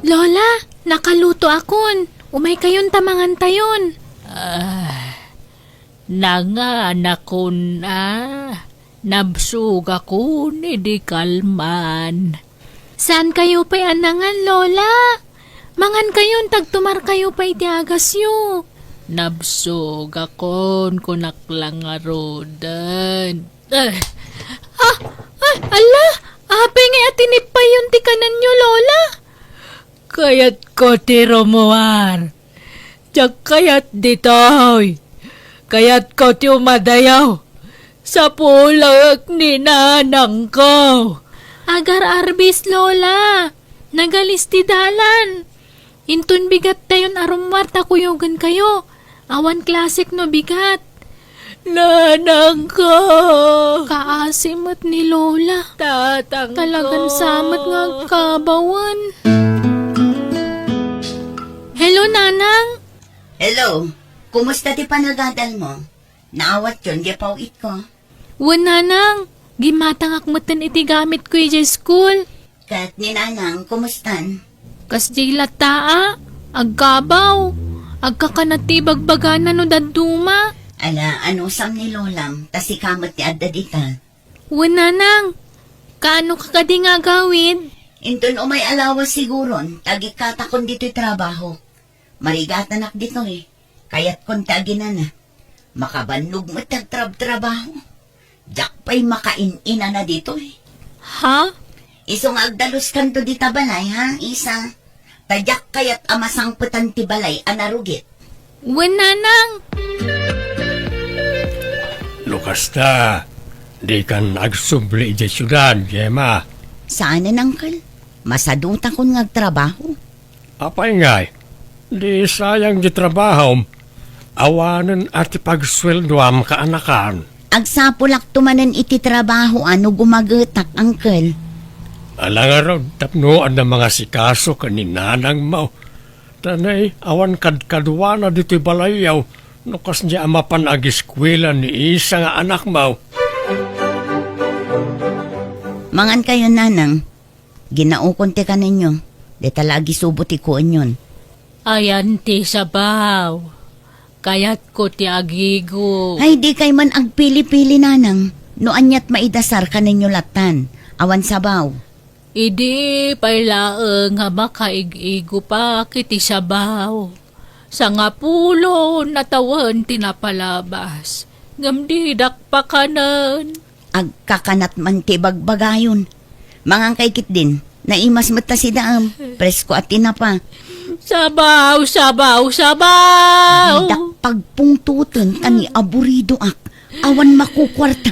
Lola, nakalutoakon. Umay kayon ta mangantayon. Ah, nanganakon a, nabsogakon idi kalman. Saan kayo pay a nangan, Lola? Mangan kayon, tagtumar kayo pay iti agasyo. Nabsogakon, kunak la ngaruden. Eh. Ah, ah, ala, apay ngay a tinippayon ti kananyo, Lola? Kayatko ti rumuar. Diak kayat ditoy. Kayatko ti umadayo. Sapulek ni nanangko. Agar-arbis, Lola. Nagalis ti dalan. Inton bigattayon a rumuar ta kuyogen kayo. Awan klasek no bigat. Nanangko! Kaasi met ni Lola. Tatangko! Talagan sa met nga agkabawen. Hello, Nanang! Hello! Kumusta ti panagadal mo? Naawatyon di paw-itko? Wen, Nanang, gimmatangak metten iti gamitko idiay school. Ket ni Nanang, kumustan? Kasdiay latta a, agkabaw. Agkakanat ti ibagbagana no dadduma. Ala, anusam ni Lolam, ta sika met ti adda dita. Wen, Nanang, kaano ka kadi nga agawid? Inton umay a lawas siguron, ta agikkatakon ditoy trabaho. Marigatanak ditoy. Kayatkon ti aginana. Makabannog met ti agtrabtrabaho. Diak pay makain-inana ditoy. Ha? Isu nga agdaloskanto dita balay, ha, Isa? Ta diak kayat a masangpetan ti balay a narugit. Wen, Nanang! No kasta, dikan agsubli idiay siudad, Gemma. Saanen, Uncle. Masadutakon nga agtrabaho. Apay ngay, di sayang di trabahom, awanen a ti pagsueldoam kaanakan. Agsapulakto manen iti trabaho a no gumagetak, Uncle. Ala ngarud, tapno adda mangasikaso ken ni nanangmo. Ta nay, awan kadkaduana ditoy balayyo, no kasdiay a mapan agiskuela ni Isa nga anakmo. Mangan kayo, Nanang. Ginaokon ti kanenyo. Dita la agisubo ti kuenyon. Ayan ti sabaw. Kayatko ti agigo. Ay, di kay man agpili-pili, Nanang. No aniat maidasar kanenyo lattan. Awan sabaw. Idi pay laeng nga makaig-igopak iti sabaw. Sangapulo na tawen ti napalabas, ngem didak pakanen. Agkakanat man ti bagbagayon. Mangan kay ketdin, naimas met ta sidaem, presko a tinapa. Sabaw, sabaw, sabaw! Didak pagpungtoten ta ni aburidoak, awan makukuarta.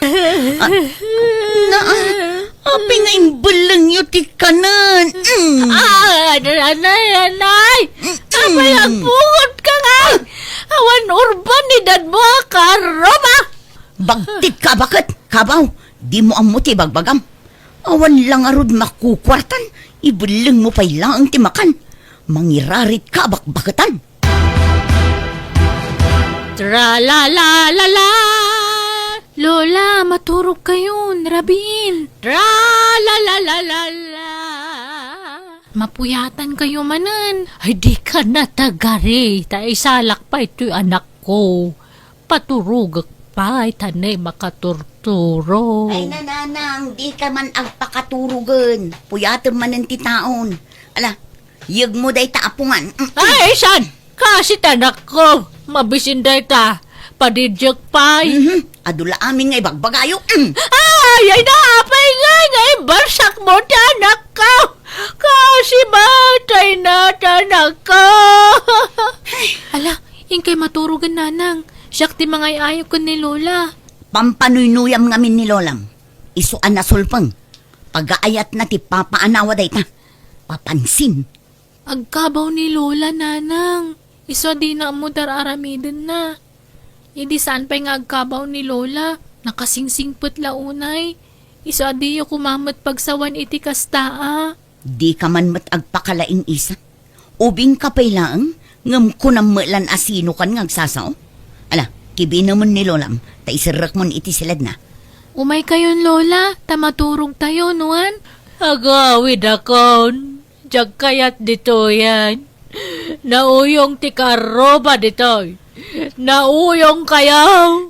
Ah, na, ah, apay nga imbellengyo ti kanen? Mm. Ah, anay, anay, anay! Mm. Apay agpungot ka nga? Awan urban ni dadmo a kaarruba! Bagtit ka, baket, kabaw, dimo ammo ti bagbagam. Awan la ngarud makukuartan, ibellengmo pay laeng ti makan. Mangirarit ka, bakbaketan. Tra-la-la-la-la! Lola, maturog kayon, rabiin. Tra-la-la-la-la-la! Mapuyatan kayo manen. Ay, di ka natagari, ta isalak pay toy anakko. Paturogek pay, ta nay makaturturo. Ay, nanang, di ka man agpakaturogen. Puyatem manen ti taon. Ala, yegmo dayta a pungan. Mm-mm. Ay, saan? Kaasi ti anakko, mabisin dayta, padidiek pay. Mhm. Adu la amin nga ibagbagayo. Mm. Ay, ay, naapay nga, nga imbarsakmo ti anakko. Kaasi met ti anakko. Ala, inkay maturogen, nanang. Siak ti mangay-ayo ken ni Lola. Pampanuynuyam ngamin ni Lolam. Isu a nasulpeng. Pagaayatna ti papaanawa dayta. Papansin. Agkabaw ni Lola, nanang. Isu a dina ammo dar-aramidenna. Idi saan pay nga agkabaw ni Lola, nakasingsingpet la unay. Isu a diyo koma met pagsawan iti kasta a. Dika man met agpakalaing, Isa. Ubingka pay laeng, ngem kunam met lan a sinokan nga agsasao. Ala, kibinemon ni Lolam, ta iserrekmon iti siledna. Umaykayon, Lola, ta maturogtayo, nuan? Agawidakon. Diak kayat ditoyen. Nauyong ti kaarruba ditoy. Nauyongkayo.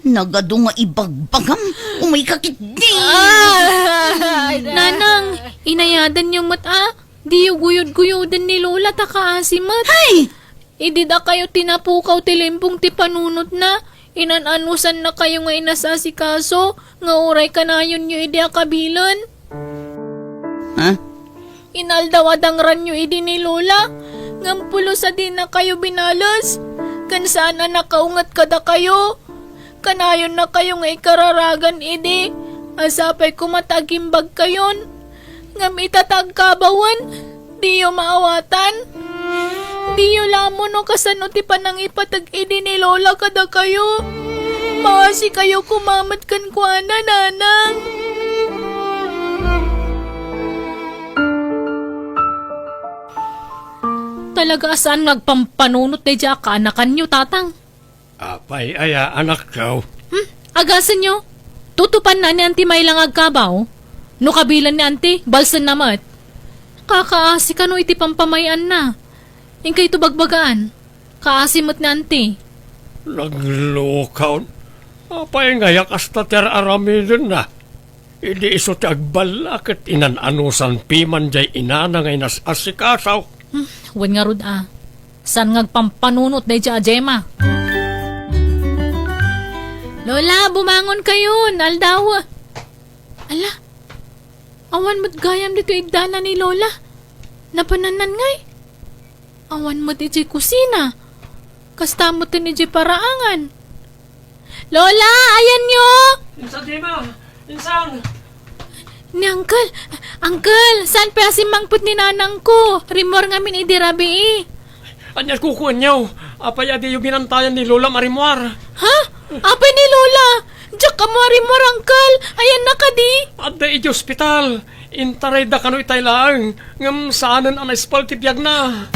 Nagadu nga ibagbagam. Umayka ketdi. Ay, na- Nanang, inayadanyo met a. Diyo guyod-guyoden ni Lola ta kaasi met. Hay! Idi dakayo tinapukaw ti limpong ti panunotna, inan-anusannakayo nga inasasikaso nga uray kanayonyo idi a kabilen. Ha? Inaldaw a dangranyo idi ni Lola, ngem pulos a dinakayo binales, ken saan a nakaunget kadakayo. Kanayonnakayo nga ikararagan idi, a sapay koma ta agimbagkayon. Ngem ita ta agkabawen, diyo maawatan. Diyo la ammo no kasano ti panangipateg idi ni Lola kadakayo. Maasikayo koma met kenkuana, Nanang. Talaga a saan nga agpampanunot daydiay a kaanakanyo, Tatang. Apay aya, anakko? Hmm, agasenyo. Tutupanna ni Auntie May la nga agkabaw. No kabilen ni Auntie, balsenna met. Kakaasi kano iti pampamay-anna. Inkayto bagbagaan. Kaasi met ni Auntie. Naglukaw. Apay ngay a kasta ti ar-aramidenna? Idi isu ti agballa ket inan-anusan piman diay inana nga inas-asikaso. Hmm, wen ngarud a. Saan nga agpampanunot daydiay a Gemma? Lola, bumangon kayon, aldaw. Ala, awan met gayam ditoy iddana ni Lola. Napanannan ngay? Awan met idiay kusina. Kasta met idiay paraangan. Lola, ayanyo! Insan, Gemma! Insan! Ni Uncle! Uncle, saan pay a simmangpet ni nanangko? Rimmuar ngamin idi rabii. Ania kukuenyo? Apay a diyo binantayan ni Lola a rimmuar? Ha? Apay ni Lola? Diak ammo a rimmuar, Uncle. Ayanna kadi? Adda idiay ospital. Intarayda kano itay laeng, ngem saanen a naispal ti biagna.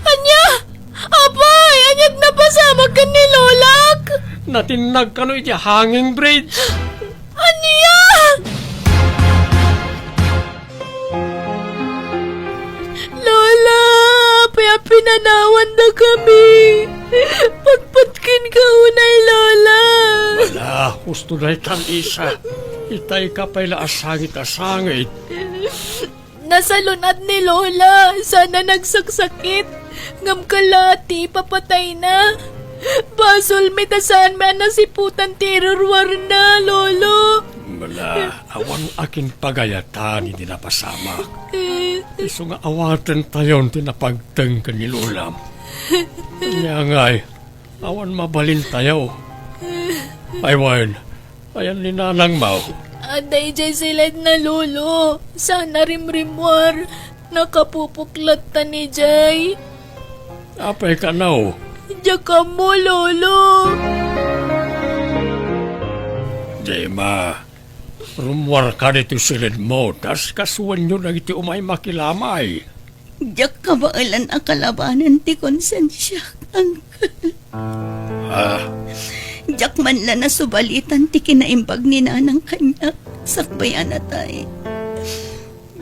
Ania? Apay, ania't napasamak ken ni Lolak? Natinnag kano idiay hanging bridge. Ania? Lola, apay a pinanawandakami? Patpat kenka unay, Lola. Ala, husto dayta, Lisa. Itayka pay la a sangit a sangit. Nasalun-at ni Lola, saan a nagsaksakit. Ngem kella ti ipapatayna. Basolmi ta saanmi a nasiputan ti iruruarna, Lolo. Ala, awan a kinpagayatan idi napasamak. Isu nga awatentayon ti napagteng ken ni Lolam. Ania ngay, awan mabalintayo. Ay wen, ayan ni nanangmo? Adda idiay siledna, Lolo. Saan a rimrimmuar. Nakapupuklatta idiay. Apay kano? Diak ammo, Lolo. Gemma, rummuarka ditoy siledmo, ta asikasuenyo dagiti umay makilamay. Diak kabaelan a kalabanen ti konsensiak, Uncle. Ah. Diak man la nasubalitan ti kinaimbag ni Nanang kaniak sakbay a natay.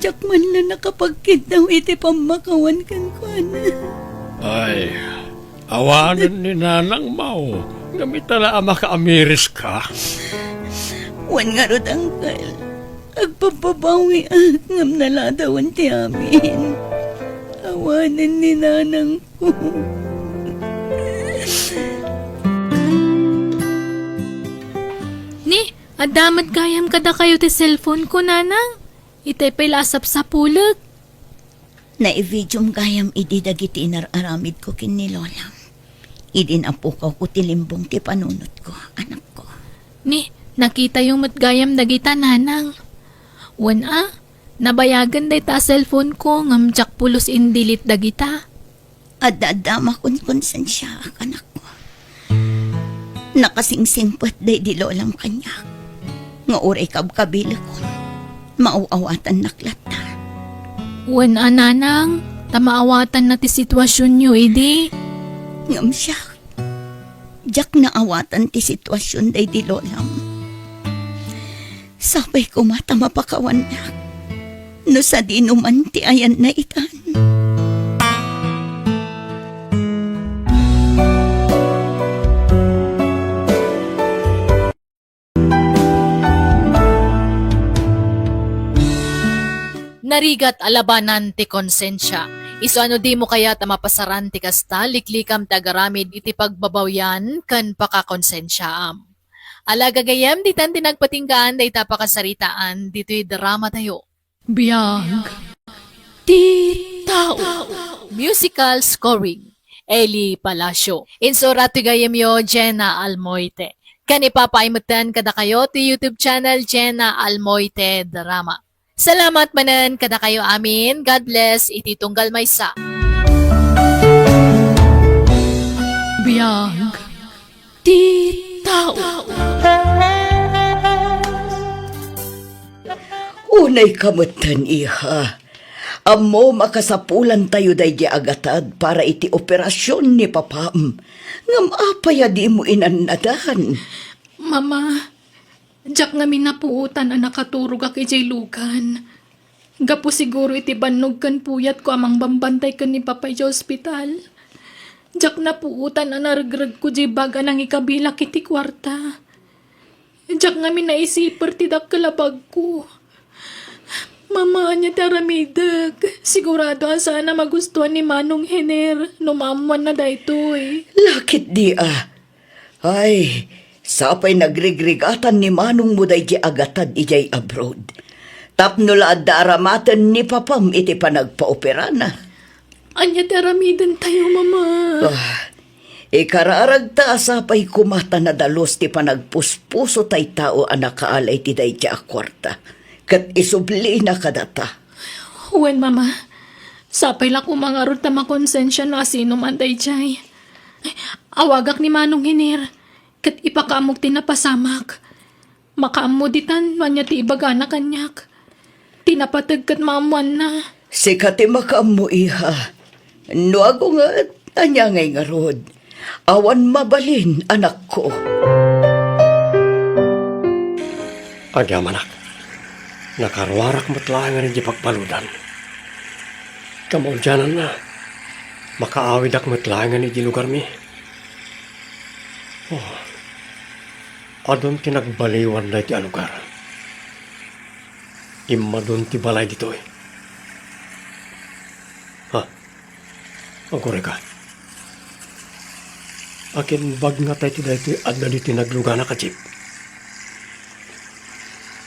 Diak man la nakapagkiddaw iti pammakawan kenkuana. Ay, awanen ni nanangmo, ngem ita la a makaamiriska. Wen ngarud, Uncle, agpagbabawiak ngem naladawen ti amin. Awanen ni nanangko. Ni, adda met gayam kadakayo ti cellphone ko, Nanang. Itay pay la a sapsapulek. Naivideom gayam idi dagiti inar-aramidko ken ni Lola. Idi napukawko ti limbong ti panunotko, anakko. Ni, nakitayo met gayam dagita, Nanang. Wen a, nabayagen dayta a cellphone ko ngem diak pulos in-delete dagita. Adda-adda a makonkonsensiaak, anakko. Nakasingsingpet daydi Lolam kaniak nga uray kabkabilekon, maaw-awatannak latta. Wen a, Nanang, ta maawatanna ti situasionyo idi. Ngem siak, diak naawatan ti situasion daydi Lolam. Sapay koma ta mapakawannak no sadino man ti ayanna itan. Narigat a labanan ti konsensia. Isu a no dimo kayat a mapasaran ti kasta, liklikam ti agaramid iti pagbabawian ken pakakonsensiaam. Ala gagayyem, ditan ti nagpatinggaan dayta a pakasaritaan ditoy dramatayo. Biag ti tao. Musical scoring, Eli Palacio. Insurat ti gayyemyo, Jenna Almoite. Ken ipapaay metten kadakayo ti YouTube channel, Jenna Almoite Drama. Salamat manen kadakayo amin. God bless iti tunggal maysa. Biag ti tao. Unay ka metten, iha. Ammom a kasapulantayo daydi agatad para iti operasion ni papam. Ngem apay a dimo inannadan? Mama, diak ngamin napuotan a nakaturogak idiay lugan. Gapu siguro iti bannog ken puyatko a mangbambantay ken ni Papa idiay ospital. Diak napuotan a naregregko diay bag a nangikabilak iti kuarta. Diak ngamin naisiper ti dakkel a bagko. Mama, ania ti aramidek? Sigurado a saan a magustuan ni Manong Hener no maammuanna daytoy. Lakit di a. Ay, sapay nagrigrigatan ni manongmo daydi agatad idiay abroad. Tapno la adda aramaten ni papam iti panagpaoperana. Ania ti aramidentayo, Mama? Ah, ikararagta a sapay koma ta nadalus ti panagpuspuso tay tao a nakaala iti daydi a kuarta, ket isublina kadata. Wen, Mama. Sapay la koma ngarud ta makonsensia no asino man daydiay. Awagak ni Manong Hener, ket ipakaammok ti napasamak. Makaammo ditan no ania ti ibagana kaniak. Ti napateg ket maammoanna. Sika ti makaammo, iha. No agunget, ania ngay ngarud? Awan mabalin, anakko. Agyamanak, nakaruarak met laengen idiay pagbaludan. Kamaudiananna, makaawidak met laengen idiay lugarmi. Oh, adun ti nagbaliwan daytoy a lugar. Immadun ti balay ditoy. Ha? Agurayka. Akin bag nga tay ti daytoy adda ditoy nagluganak a jeep.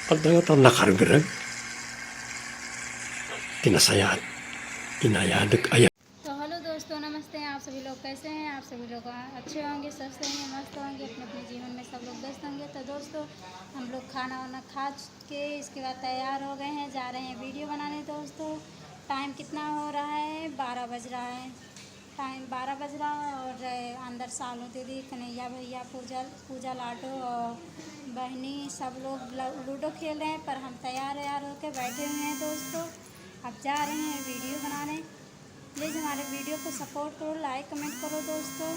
Adda nga ta nakaregreg. Ti nasayaat, inayadek aya. तो हेलो दोस्तों, नमस्ते। आप सभी लोग कैसे हैं? आप सभी लोग अच्छे होंगे, स्वस्थ होंगे, मस्त होंगे, अपने अपने जीवन में सब लोग व्यस्त होंगे। तो दोस्तों, हम लोग खाना वाना खा के इसके बाद तैयार हो गए हैं, जा रहे हैं वीडियो बनाने। दोस्तों, टाइम कितना हो रहा है? बारह बज रहा है। टाइम बारह बज रहा है और अंदर सालू दीदी, कन्हैया भैया, पूजा, पूजा लाडो और बहनी सब लोग ल-, लूडो खेल रहे हैं, पर हम तैयार वैयार होके बैठे हुए हैं दोस्तों। अब जा रहे हैं वीडियो बनाने। प्लीज हमारे वीडियो को सपोर्ट करो, लाइक कमेंट करो दोस्तों।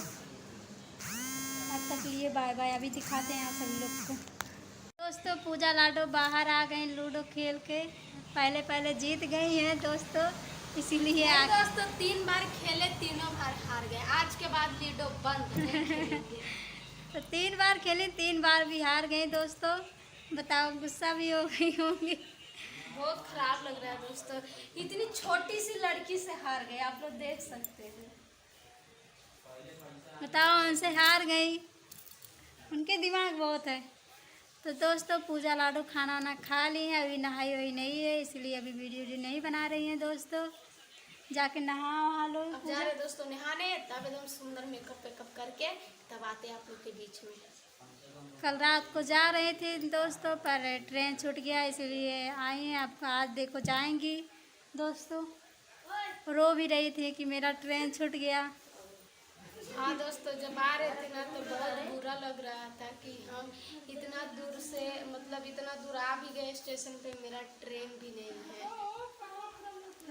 अब तक लिए बाय बाय। अभी दिखाते हैं आप सभी लोग को। दोस्तों, पूजा लाडो बाहर आ गई लूडो खेल के। पहले पहले जीत गई हैं दोस्तों, इसीलिए नहीं आ- दोस्तों, तीन बार खेले, तीनों बार हार गए। आज के बाद लूडो बंद, नहीं खेलेंगे। तो तीन बार खेली, तीन बार भी हार गई दोस्तों। बताओ, गुस्सा भी हो गई होंगी। बहुत खराब लग रहा है दोस्तों, इतनी छोटी सी लड़की से हार गए, आप लोग देख सकते हैं। बताओ, उनसे हार गई, उनके दिमाग बहुत है। तो दोस्तों, पूजा लाडो खाना वाना खा ली है, अभी नहाई हुई नहीं है, इसलिए अभी वीडियो, वीडियो नहीं बना रही हैं दोस्तों। जाके नहा वहा लो। अब जा रहे दोस्तों नहाने, तब एकदम सुंदर मेकअप वेकअप करके तब आते हैं आप लोग के बीच में। कल रात को जा रहे थे दोस्तों, पर ट्रेन छूट गया, इसीलिए आई हैं। आपको आज देखो जाएंगी दोस्तों। रो भी रही थी कि मेरा ट्रेन छूट गया। हाँ दोस्तों, जब आ रहे थे ना तो बहुत बुरा लग रहा था कि हम इतना दूर से, मतलब इतना दूर आ भी गए स्टेशन पे, मेरा ट्रेन भी नहीं है।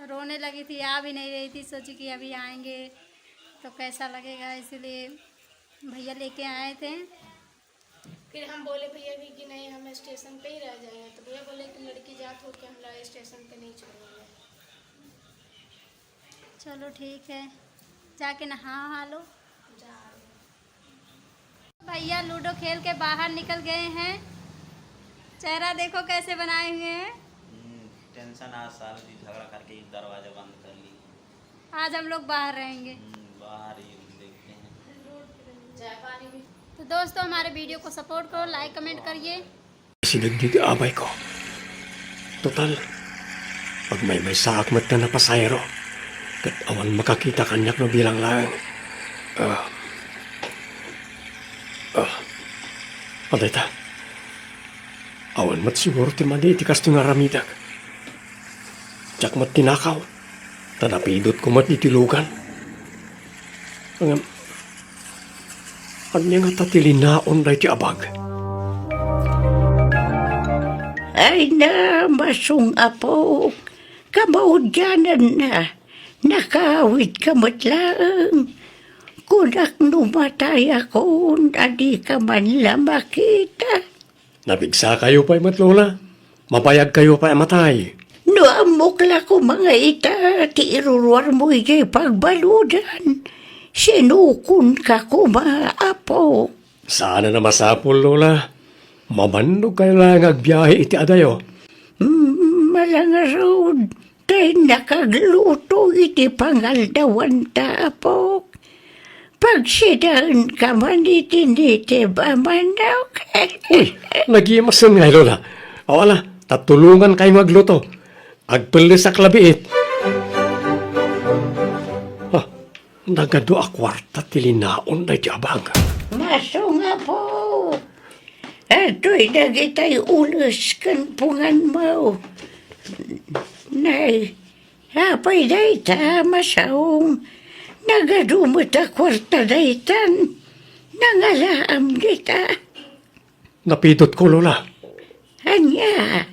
रोने लगी थी, आ भी नहीं रही थी, सोची कि अभी आएंगे तो कैसा लगेगा, इसीलिए भैया लेके आए थे। फिर हम बोले भैया भी कि नहीं, हम स्टेशन पे ही रह जाएंगे, तो भैया बोले कि लड़की जात हो के हम लोग स्टेशन पे नहीं छोड़ेंगे। चलो ठीक है, जाके नहा वहा लो। भैया लूडो खेल के बाहर निकल गए हैं। चेहरा देखो कैसे बनाए हुए हैं। हम्म, टेंशन। आज सालू जी झगड़ा करके ये दरवाजा बंद कर ली। आज हम लोग बाहर रहेंगे। हम्म, बाहर ही देखते हैं। तो दोस्तों, हमारे वीडियो को सपोर्ट करो, लाइक कमेंट करिए। Siligdig abay ko. Total, pagmaymaysaak met ta napasahero, ket awan makakita kaniak no bilang laeng. Ah. Ah. Adayta. Awan met siguro ti madi iti kastoy nga aramidek. Diak met tinakaw, ta napidutko met iti lugan. Ngem, Ania ngata ti linaon daytoy a bag? Ay na, masung, Apok. Kamaudiananna. Nakaawidka met laeng. Kunak no matayakon, a dika man la makita. Napigsakayo pay met, Lola. Mabayagkayo pay a matay. No ammok la koma nga ita ti iruruarmo idiay pagbaludan, sinukonka koma, Apo. Saanen a masapul, Lola. Mamannogkayo laeng nga agbiahe iti adayo. Mm, ala ngarud, ta innak agluto iti pangaldawanta, Apok. Pagsidaenka man iti nitib a manok. Uy, nagimasen ngay, Lola. Aw, ala, ta tulongankayo nga agluto. Agpellesak la biit. Ah, nagadu a kuarta ti linaon daytoy a bag. Masung, Apo. Adtoy dagitay ules ken punganmo. Nay, apay dayta, Masung? Nagadu met a kuarta daytan. Nangalaam dita. Napidotko, Lola. Ania?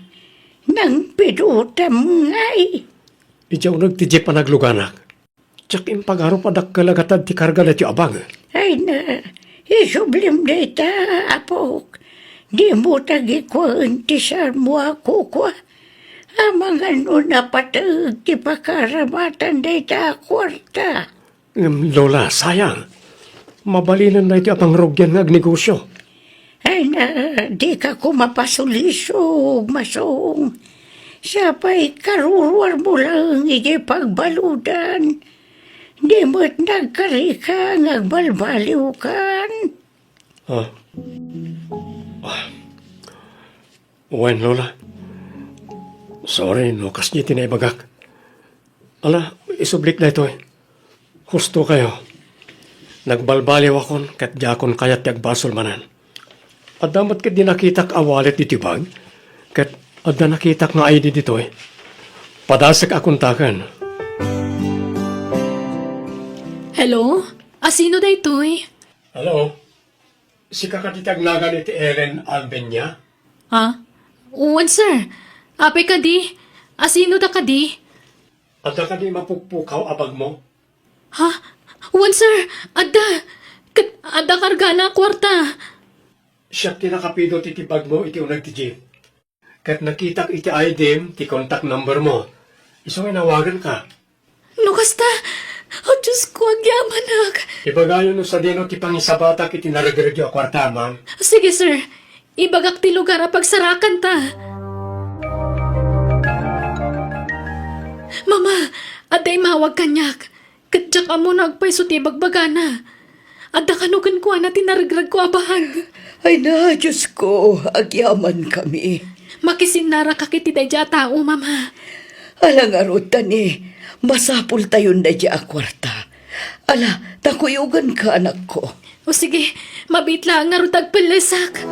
Nangpidotam ngay? Idiay uneg ti jeep a nagluganak. Diak impagarup a dakkel a gatad ti karga daytoy a bag. Ay na, isublim dayta, Apok. Dimo tagikuaen ti saanmo a kukua. Amangan no napateg ti pakaramatan dayta a kuarta. Ngem, Lola, sayang. Mabalinen daytoy a pangrugian nga agnegosio. Ay na, dika koma pasulisog, Masung. Sapay karuruarmo laeng idiay pagbaludan. Di met nagkarika nga agbalbaliwkan. Ah. Ah. Wen, Lola. Sorry no kasdi ti naibagak. Ala, isublik daytoy. Husto kayo. Nagbalbaliwakon ket diakon kayat ti agbasol manen. Adda met ketdi nakitak a wallet iti bag, ket adda nakitak nga I D ditoy. Padasek a kontaken. Hello? Asino daytoy? Hello? Sika kadi ti agnagan iti Ellen Albenia? Ha? Wen, sir. Apay kadi? Asino da kadi? Adda kadi mapukpukaw a bagmo? Ha? Wen, sir. Adda. Ket adda kargana a kuarta. Siak ti nakapidot iti bagmo iti uneg ti jeep. Ket nakitak iti I D-m ti contact number mo. Isu nga inawaganka. No kasta, o Diosko, agyamanak. Ibagayo no sadino ti pangisabatak iti naregregyo a kuarta, ma'am. Sige, sir. Ibagak ti lugar a pagsarakanta. Mama, adda imawag kaniak. Ket diak ammo no agpayso ti ibagbagana. Adda kano kenkuana ti naregregko a bag. Ay na, Diosko, agyamankami. Makisinnarakak iti daydiay a tao, Mama. Ala ngarud, Tani, masapultayon daydiay a kuarta. Ala, ta kuyoganka, anakko. O sige, mabiit laeng ngarud ta agpellesak.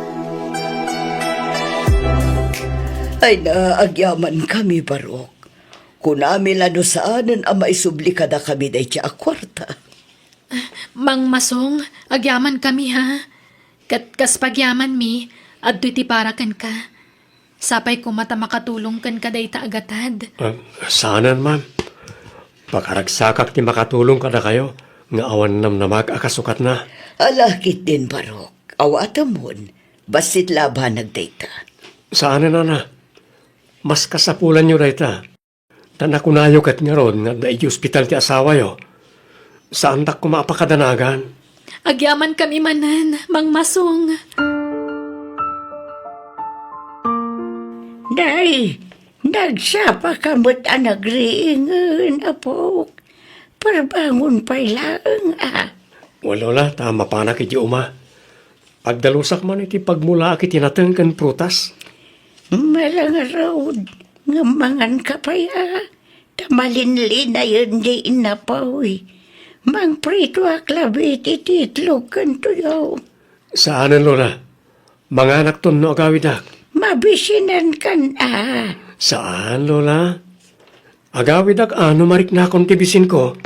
Ay na, agyamankami, Barok. Kunami la no saanen a maisubli kadakami daydiay a kuarta. Mang Masong, agyamankami, ha? Ket kas pagyamanmi, adtoy ti para kenka. Sapay koma ta makatulong kenka dayta a gatad. Ah, saanen, ma'am. Pakaragsakak ti makatulong kadakayo nga awan namnamaak a kasukatna. Ala ketdin, Barok. Awatemon, bassit la a banag dayta. Saanen, nana. Mas kasapulanyo dayta. Ta nakunayo ket ngarud nga adda idiay ospital ti asawayo. Saandak koma a pakadanagan. Agyamankami manen, Mang Masong. Nay, nagsapaka met a nagriingen, apok. Parbangon pay laeng, a. Wen, Lola, ta mapanak idiay uma. Agdalusak man iti pagmulaak iti nateng ken prutas. Ala ngarud, ngem manganka pay, a, ta malinlinayen ti innapoy. Mangpritoak labi iti itlog ken tuyo. Saanen, Lola. Manganakton no agawidak. Mabisinankan, a. Saan, Lola. Agawidak a no mariknakon ti bisinko.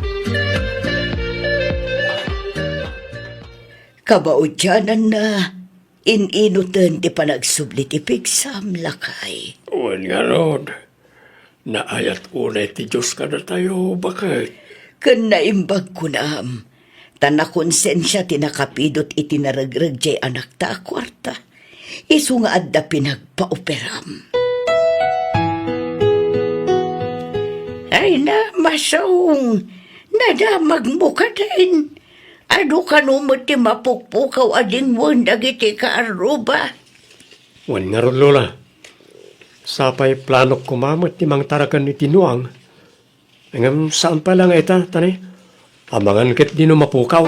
Kabaudiananna, in-inuten ti panagsubli ti pigsam, lakay. Wen ngarud, naayat unay ti Dios kadatayo, baket. Ken naimbag kunam, ta nakonsensia ti nakapidut iti naregreg diay anakta a kuarta, isu nga adda pinagpaoperam. Ay na, Masong, nadamagmo kadin. Adu kano met ti mapukpukaw a dingwen dagiti kaarruba? Wen ngarud, Lola. Sapay planok koma met ti mangtaraken iti nuang. Ngem saan pay la nga ita, tani? Amangan ketdi no mapukaw.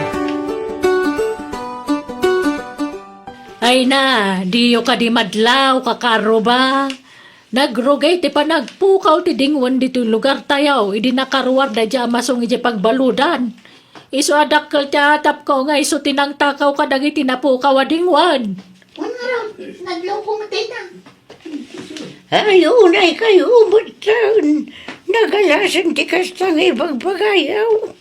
Ay na, diyo kadi madlaw, kakaarruba. Nagrugay ti panagpukaw ti dingwen ditoy lugartayo idi nakaruar daydiay a Masong idiay pagbaludan. Isu a dakkel ti atapko nga isu ti nangtakaw kadagiti napukaw a dingwen. Wen ngarud, nadlawko met ita. Ay, unay kayo metten. Nagalasen ti kasta nga ibagbagayo.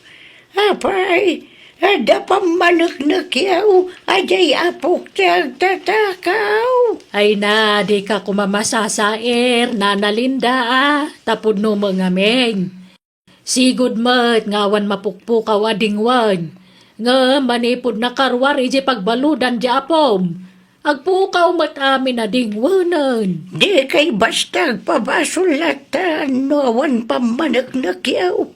Apay, adda pammaneknekyo a diay apok ti agtatakaw. Ay na, dika koma masasair, Nana Linda, a, ta pudno met ngamin. Sigud met nga awan mapukpukaw a dingwen. Ngem manipud nakaruar idiay pagbaludan ti apom, agpukaw met amin a dingwenen. Dikay basta agpabasol lattan no awan pammaneknekyo.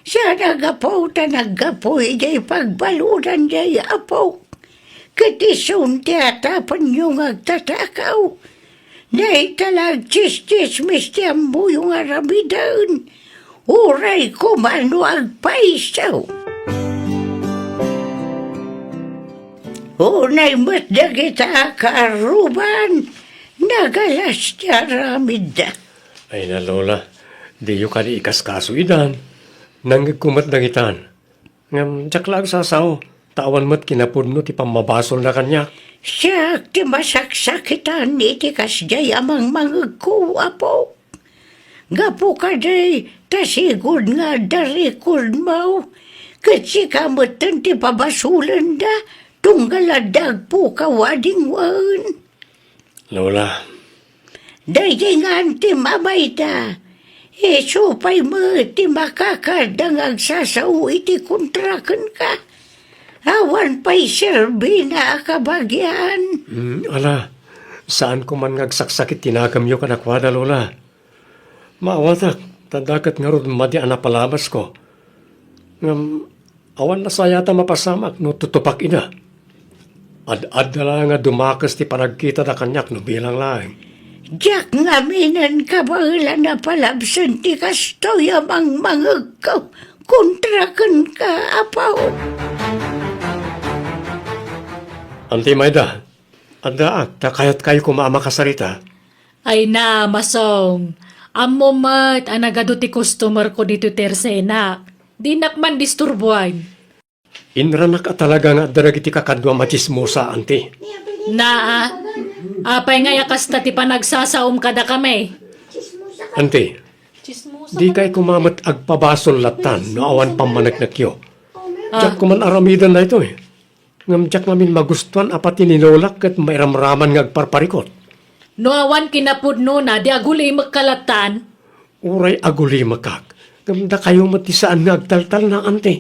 Saan a gapu ta naggapu idiay pagbaludan diay apok. Ket isun ti atapenyo nga agtatakaw. Dayta la agtsistsismis ti ammoyo nga aramiden. Uray koma no agpayso. Unay met dagita a kaarruba, nagalas ti aramidda. Ay na, Lola, diyo kadi ikaskaso idan. Nangngegko met dagitan. Ngem diak la agsasao, ta awan met kinapudno ti pammabasolna kaniak. Siak ti masaksakitan iti kasdiay a mangmangegko, Apo. Gapu kadi ta sigud nga adda record mo, ket sika metten ti pabasolenda tunggal adda agpukaw a dingwen. Lola. Daydi ngan ti mamayda. Isu pay met ti makakadda nga agsasao iti kontra kenka. Awan pay serbina a kabagian. Hmm, ala, saan ko man nga agsaksakit ti nakemyo kadakuada, Lola. Maawatak, ta daket ngarud madi a napalabasko. Ngem awan nasayaat a mapasamak no tutupak ida. Ad-adda laeng a dumakes ti panagkitada kaniak no bilang laeng. Diak ngaminen kabaelan a palabsen ti kastoy a mangmangegko kontra kenka, Apo. Anti Mayda, addaak ta kayatkayo koma a makasarita. Ay na, Masong. Ammom met a nagadu ti customer ko ditoy tersenak. Dinak man disturbuan. Inranak a talaga nga adda dagiti kakaduam a tsismosa, anti. Naa, apay ngay a kasta ti panagsasaom kadakami? Anti, dikay koma met agpabasol lattan no awan pammaneknekyo. Ah. Diak koman aramiden daytoy. Ngem diak ngamin magustuan a pati ni Lolak ket mairamraman nga agparparikot. No awan kinapudnona, di agulimekka lattan? Uray agulimekak, ngem dakayo met ti saan nga agtaltalna, anti.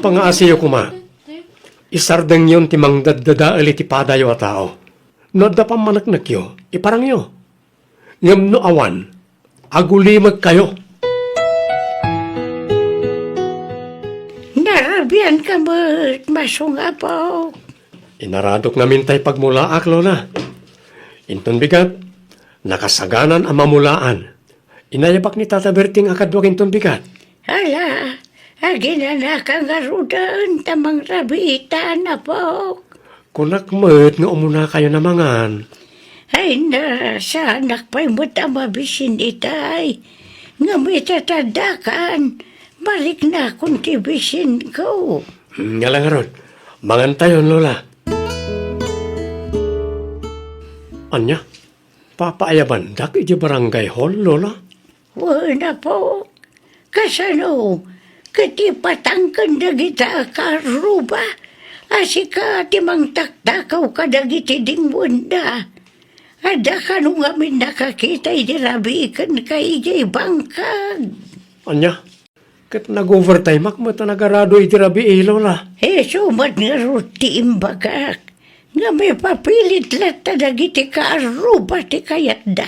Pangaasiyo koma. Isardengyon ti mangdaddadael iti padayo a tao. No adda pammaneknekyo, iparangyo. Ngem no awan, agulimekkayo. Narabianka met, Masong Apo. Inaradok ngamin tay pagmulaak, Lola. Inton bigat, nakasaganan a mamulaan. Inayabak ni Tata Berting a kaduak inton bigat. Ala, aginanaka ngaruden ta mangrabiitan, Apok. Kunak met nga umunakayon a mangan. Ay na, saanak pay met a mabisin itay. Ngem ita ta addakan, mariknakon ti bisinko. Hmm, ngala ngarud, mangantayon, Lola. Ania? Papaayabandak iti barangay hall, Lola? Wen, Apo. Kasano? Ket ipatangken dagita a karruba. a sika ti mangtaktakaw kadagiti dingwenna. Adda kano ngamin nakakita idi rabii kenka idiay bangkag. Ania? Ket nag-overtimeak met a nagarado iti rabii, Lola. Isu met ngarud ti imbagak, nga mapapilit latta dagiti kaarruba ti kayatda.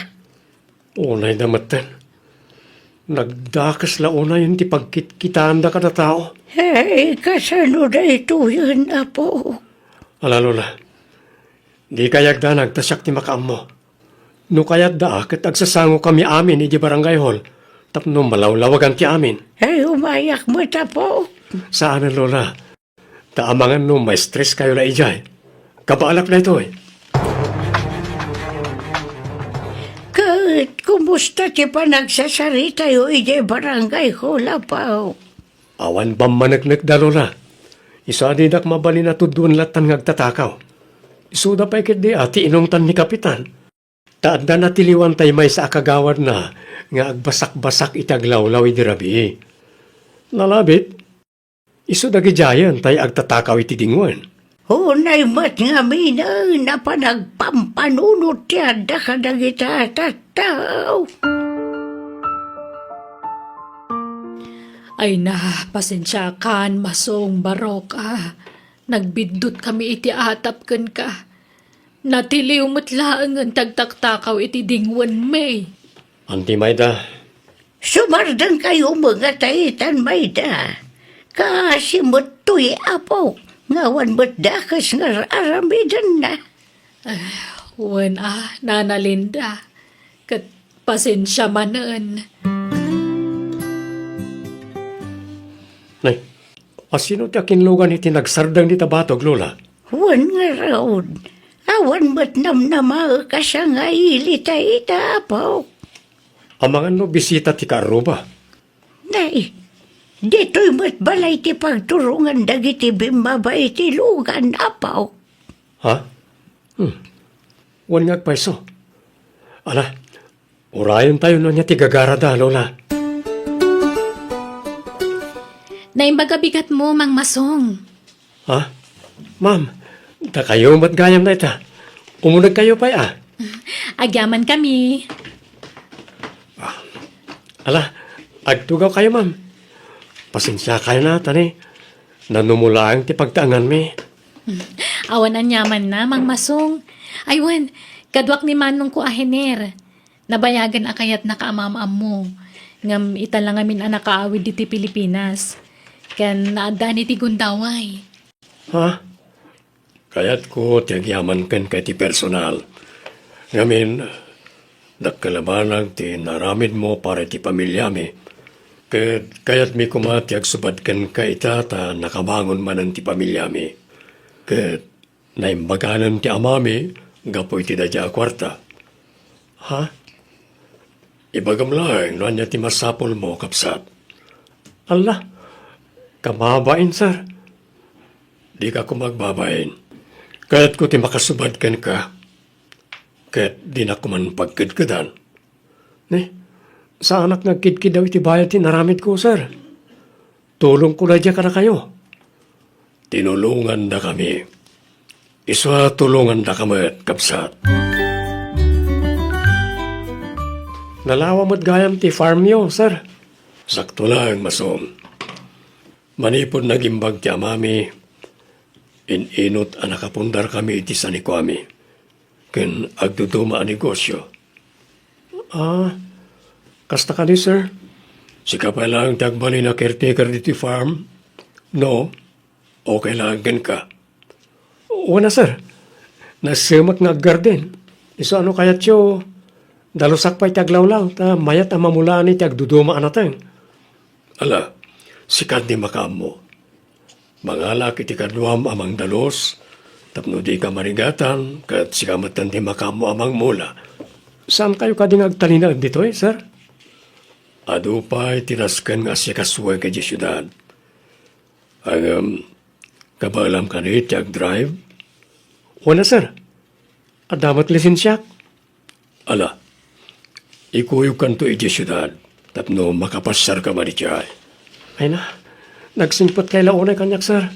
Unayda metten. Nagdakes la unayen ti pagkitkitaanda kada tao. Hey, kasano daytoyen, Apo? Ala, Lola, di kayatda nagta siak ti makaammo. No kayatda, ket agsasangokami amin idiay barangay hall tapno malawlawagan ti amin. Ay, umayak met, Apo. Saan, Lola. Ta amangan no ma-stress kayo la idiay. Kabaalak daytoy. Ket kumusta ti panagsasaritayo idiay barangay hall, Apo? Awan pammaneknekda, Lola. Isu a didak mabalin a tuddoen lattan nga agtatakaw. Isuda pay ketdi a ti inungtan ni Kapitan. Ta adda natiliwan tay maysa a kagawadna nga agbasakbasak iti aglawlaw idi rabii. Nalabit, isu dagidiayen tay agtatakaw iti dingwen. Unay met ngaminen a panagpampanunot ti adda kadagiti a tattao. Ay na, pasensiakan, Masong, barok a. Nagbiddutkami iti atap kenka. Natiliw met laengen ti agtaktakaw iti dingwenmi. Anti Mayda. Sumardengkayo met nga ta itan, Mayda. Kaasi met toy, Apo, nga awan met dakes nga ar-aramidenna. Ah, wen a, Nana Linda. Ket pasensia manen. Nay, asino ti akinlugan iti nagsardeng dita batog, Lola? Wen ngarud, awan met namnamaek a sangaili ta ita, Apo. Amangan no bisita ti kaarruba? Nay, ditoy met balay ti pagturongan dagiti bimmaba iti lugan, Apo. Ha? Hmm. Wen nga agpayso. Ala, urayentayo no ania ti gagarada, Lola. Naimbag a bigatmo, Mang Masong. Ha? Ma'am, dakayo met gayam dayta. Umunegkayo pay a. Agyamankami. Ala, agtugawkayo, ma'am. Pasensiakayo na, ta ni, nanumo laeng ti pagtaenganmi. Awan aniamanna, Mang Masong. Ay wen, kaduak ni manongko a Hener. Nabayagen a kayatnaka a maam-ammo. Ngem ita la ngamin a nakaawid ditoy Pilipinas. Ken naaddan iti gundaway. Ha? Kayatko ti agyaman kenka iti personal. Ngamin, dakkel a banag ti naaramidmo para iti pamiliami. Ket kayatmi koma ti agsubad kenka ita ta nakabangon manen ti pamiliami. Ket naimbaganen ti amami gapu iti daydiay a kuarta. Ha? Ibagam laeng no ania ti masapulmo, kabsat. Alla, kamabain, sir. Dika koma agbabain. Kayatko ti makasubad kenka. Ket dinak koman pagkedkedan. Ni, saanak nga agkidkiddaw iti bayad ti inaramidko, sir. Tulongko daydiay kadakayo. Tinulongandakami. Isu a tulongandaka met, kabsat. Nalawa met gayam ti farmyo, sir. Sakto laeng, Masong. Manipud nagimbag ti amami, in-inut a nakapundarkami iti sanikuami ken agduduma a negosio. Ah, kasta kadi, sir? Sika pay laeng ti agbalin a caretaker ditoy farm? No? Okay laeng kenka? Wen a, sir. Nasemek nga aggarden. Isu a no kayatyo, dalusak pay ti aglawlaw, ta mayat a mamulaan iti agduduma a nateng. Ala, sika ti makaammo. Mangalaak iti kaduam a mangdalus, tapno dika marigatan, ket sika metten ti makaammo a mangmula. Saankayo kadi nga agtalinaed ditoy, sir? Adu pay ti nasken nga asikasuek idiay siudad. Ngem, kabaelam kadi ti agdrive? Wen a, sir. Adda met lisensiak. Ala, ikuyogkanto idiay siudad tapno makapasiarka madi idiay. Ay na, nagsingpetkay la unay kaniak, sir.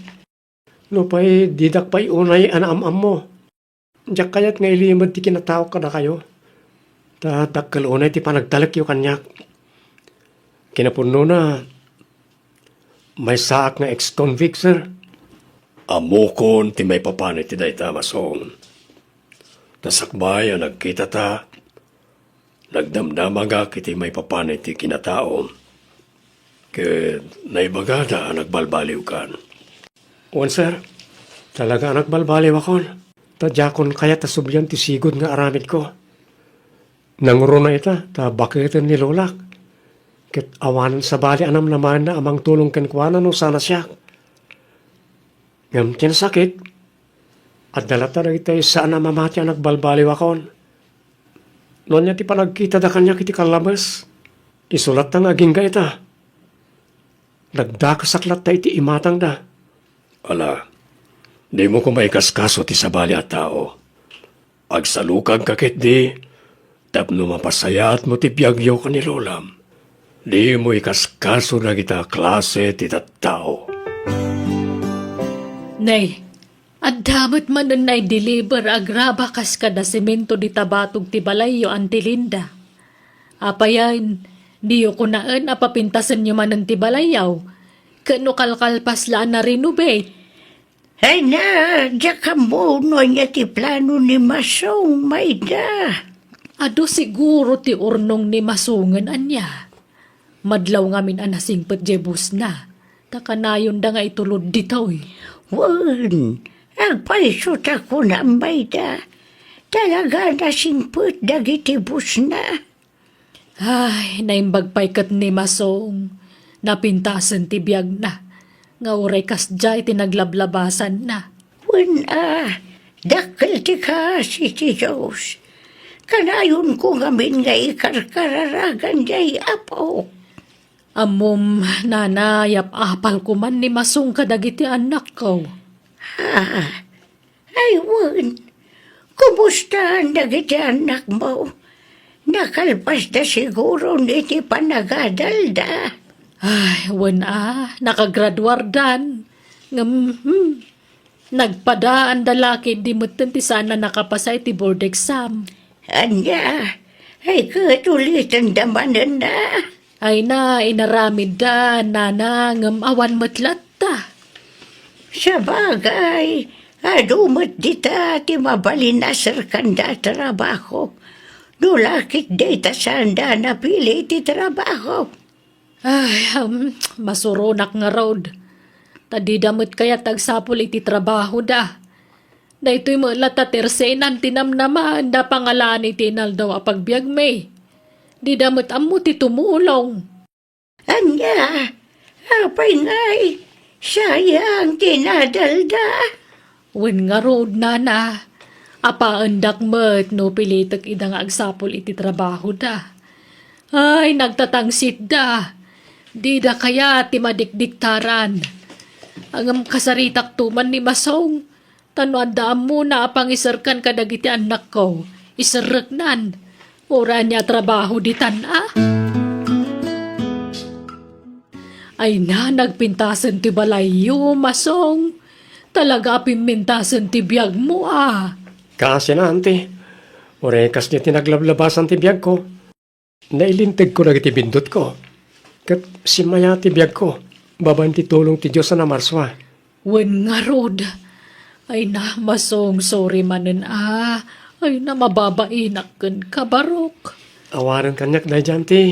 Nupay didak pay unay a naam-ammo, diak kayat nga ilimed ti kinataok kadakayo, ta dakkel unay ti panagtalekyo kaniak. Kinapudnona, maysaak nga ex-convict, sir. Ammokon ti maipapan iti dayta, Masong. Ta sakbay a nagkitata, nagdamdamagak iti maipapan iti kinataom. Ket naibagada a nagbalbaliwkan. Wen, sir. Talaga a nagbalbaliwakon. Ta diakon kayat a sublian ti sigud nga aramidko. Nangruna ita ta baketen ni lolak. Ket awanen sabali a namnamaenna a mangtulong kenkuana no sana siak. Ngem ti nasakit, adda latta dagiti saan a mamati a nagbalbaliwakon. No ania ti panagkitada kaniak iti kallabes, isu latta nga agingga ita. Nagdakasak latta iti imatangda. Ala, dimo koma ikaskaso ti sabali a tao. Agsalukagka ketdi tapno mapasayaatmo ti biagyo ken ni lolam. Dimo ikaskaso dagita klase ti tattao. Nay, adda met manen naideliver a graba kas kada semento dita batog ti balayyo, Auntie Linda. Apayen, diyo kunaen a papintasenyo manen ti balayyaw, ket no kalkalpas la a na-renovate? Ay na, diak ammo no ania ti plano ni Masong, Mayda. Adu siguro ti urnong ni Masongen ania. Madlaw ngamin a nasingpet diay busna, ta kanayonda nga itulod ditoy. Wen, agpayso ta kunam, Mayda. Talaga a nasingpet dagiti busna. Ay, naimbag pay ket ni Masong. Napintasen ti biagna, nga uray kasdiay ti naglablabasanna. Wen a, dakkel ti kaasi ti Dios. Kanayonko ngamin nga ikarkararagan diay Apo. Ammom, nana, yap-apalko man ni Masong kadagiti annakko. Ha? Ay, wen. Kumustaan dagiti annakmo? Nakalpasda siguron iti panagadalda. Ay, wen a, nakagraduardan. Ngem, hmm, nagpadaanda la ketdi metten ti saan a nakapasa iti board exam. Ania? Ay, ket ulitenda manen a? Ay na, inaramidda, nana, ngem awan met latta. Sabagay, adu met dita ti mabalin a serkanda a trabaho. No la ket dayta saanda a napili ti trabaho. Ay, um, masuronak ngarud. Ta dida met kayat agsapul iti trabahoda. Daytoy met latta ti ersenan ti namnamaenda pangalaan iti inaldaw a pagbiagmi. Dida met ammo ti tumulong. Ania? Apay ngay? Sayang ti nadalda. Wen ngarud, nana, apaendak met no pilitek ida nga agsapul iti trabahoda. Ay, nagtatangsitda. Dida kayat ti madikdiktaran. Ngem kasaritakto man ni Masong. Ta no adda ammona a pangiserkan kadagiti annakko, iserreknan. Uray ania a trabaho ditan a? Ay na, nagpintasen ti balayyo, Masong. Talaga a pimmintasen ti biagmo a. Kaasi na, anti. Uray kasdi ti naglablabasan ti biagko. Nailintegko dagiti bindutko, ket simmayaat ti biagko babaen ti tulong ti Dios a namarsua. Wen ngarud, ay na, Masong, sorry manen a, ay na, mababainak kenka, Barok. Awanen kaniak daydiay, anti.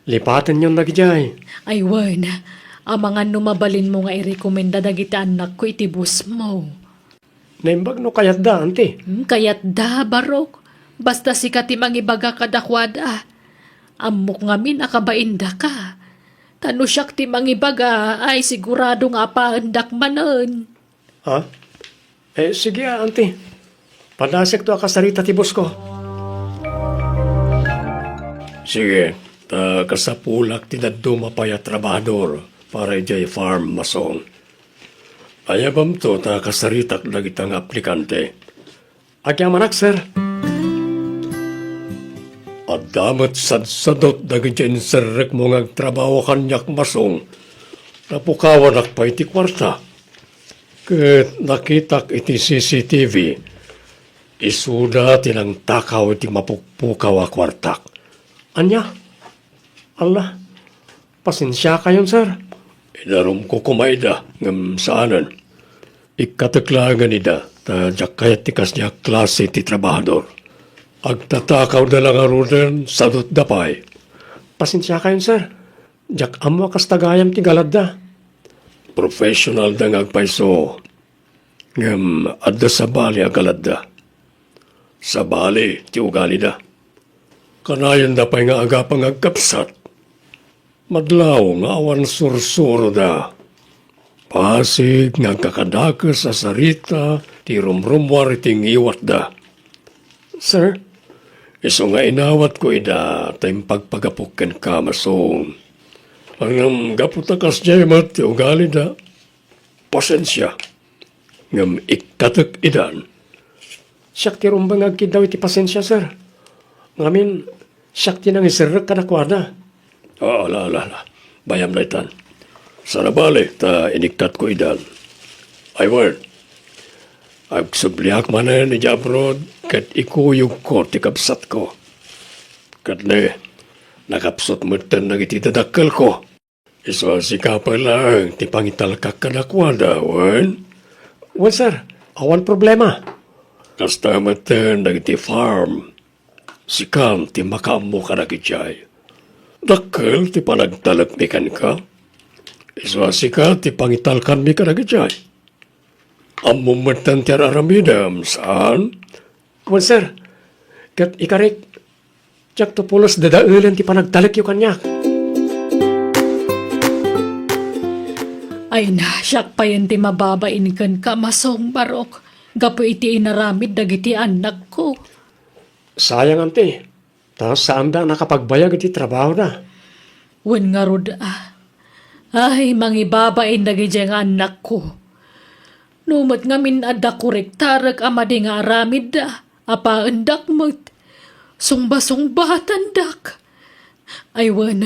Lipatenyon dagidiay. Ay wen, amangan no mabalinmo nga irekomenda dagiti annakko iti bossmo. Naimbag no kayatda, anti? Hmm, kayatda, Barok. Basta sika ti mangibaga kadakuada. Ammok ngamin a kabaindaka. Ta no siak ti mangibaga, ay sigurado nga apaendak manen. Ha? Eh, sige, ah, anti. Padasekto a kasarita ti boss ko. Sige, ta kasapulak ti dadduma pay a trabahador para idiay farm, Masong. Ayabamto ta kasaritak dagita nga aplikante. Agyamanak, sir. Adda met sadsadot dagiti inserrekmo nga agtrabaho kaniak, Masong. Napukawanak pay ti kuarta. Ket nakitak iti C C T V, isuda ti nangtakaw iti mapukpukaw a kuartak. Ania? Alla, pasensiakayon, sir. Inarumko koma ida, ngem saanen. Ikkatek laengen ida, ta diak kayat ti kasdiay a klase ti trabahador. Agtatakawda la ngaruden, sadutda pay. Pasensiakayon, sir. Diak ammo a kasta gayam ti galadda. Professionalda nga agpayso. Ngem adda sabali a galadda. Sabali ti ugalida. Kanayonda pay nga agapa nga agkabsat. Madlaw nga awan sursuroda. Pasig nga agkakadakes a sarita ti rumrummuar iti ngiwatda. Sir? Isu nga inawatko ida ta impagpagapok kenka, Masong. Ngem gapu ta kasdiay met ti ugalida, pasensia. Ngem ikkatek idan. Siak ti rumbeng nga agkiddaw iti pasensia, sir. Ngamin, siak ti nangiserrek kadakuada. Ah, ala, ala, ala. Bayam daytan. Saan a bale ta inikkatko idan. Ay, wen. Agsubliak manen idiay abroad ket ikuyogko ti kabsatko. Ket ne, nakapsut metten dagiti dadakkelko. Isu a sika pay laeng ti pangitalkak kadakuada, wen? Wen, sir. Awan problema. Kasta metten dagiti farm. Sikan ti makaammo kadagijay. Dakkel ti panagtalekmi kenka. Isu a sika ti pangitalkanmi kadagijay. Ammom metten ti ar-aramidem, saan? Wen, sir. Ket ikarik, diakto pulos dadaelen ti panagtalekyo kaniak. Ay na, siak payen ti mababain kenka, Masong Barok, gapu iti inaramid dagiti annakko. Sayang, anti. Ta saanda a nakapagbayag iti trabahoda. Wen ngarud a. Ay, mangibabain dagidiay nga annakko. No met ngamin adda kurektarek a madi nga aramidda, apaendak met. Sungba-sungbatandak. Ay wen,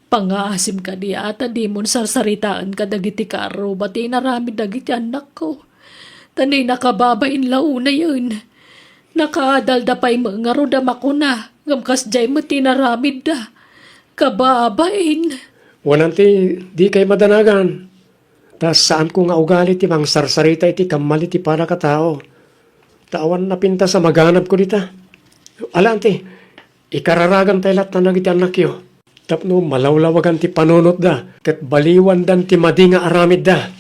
pangngaasim kadi a ta dimon sarsaritaen kadagiti kaarruba ti inaramid dagiti annakko. Ta ni nakababain la unayen. Nakaadalda pay met ngarud a makuna, ngem kasdiay met ti inaramidda. Kababain. Wen, anti, dikay madanagan. Ta saanko nga ugali ti mangsarsarita iti kammali ti padagitao. Ta awan napintas a maganabko dita. Ala, anti, ikararagan tay lattan dagiti annakyo. Tapno malawlawagan ti panunotda, ket baliwandan ti madi nga aramidda.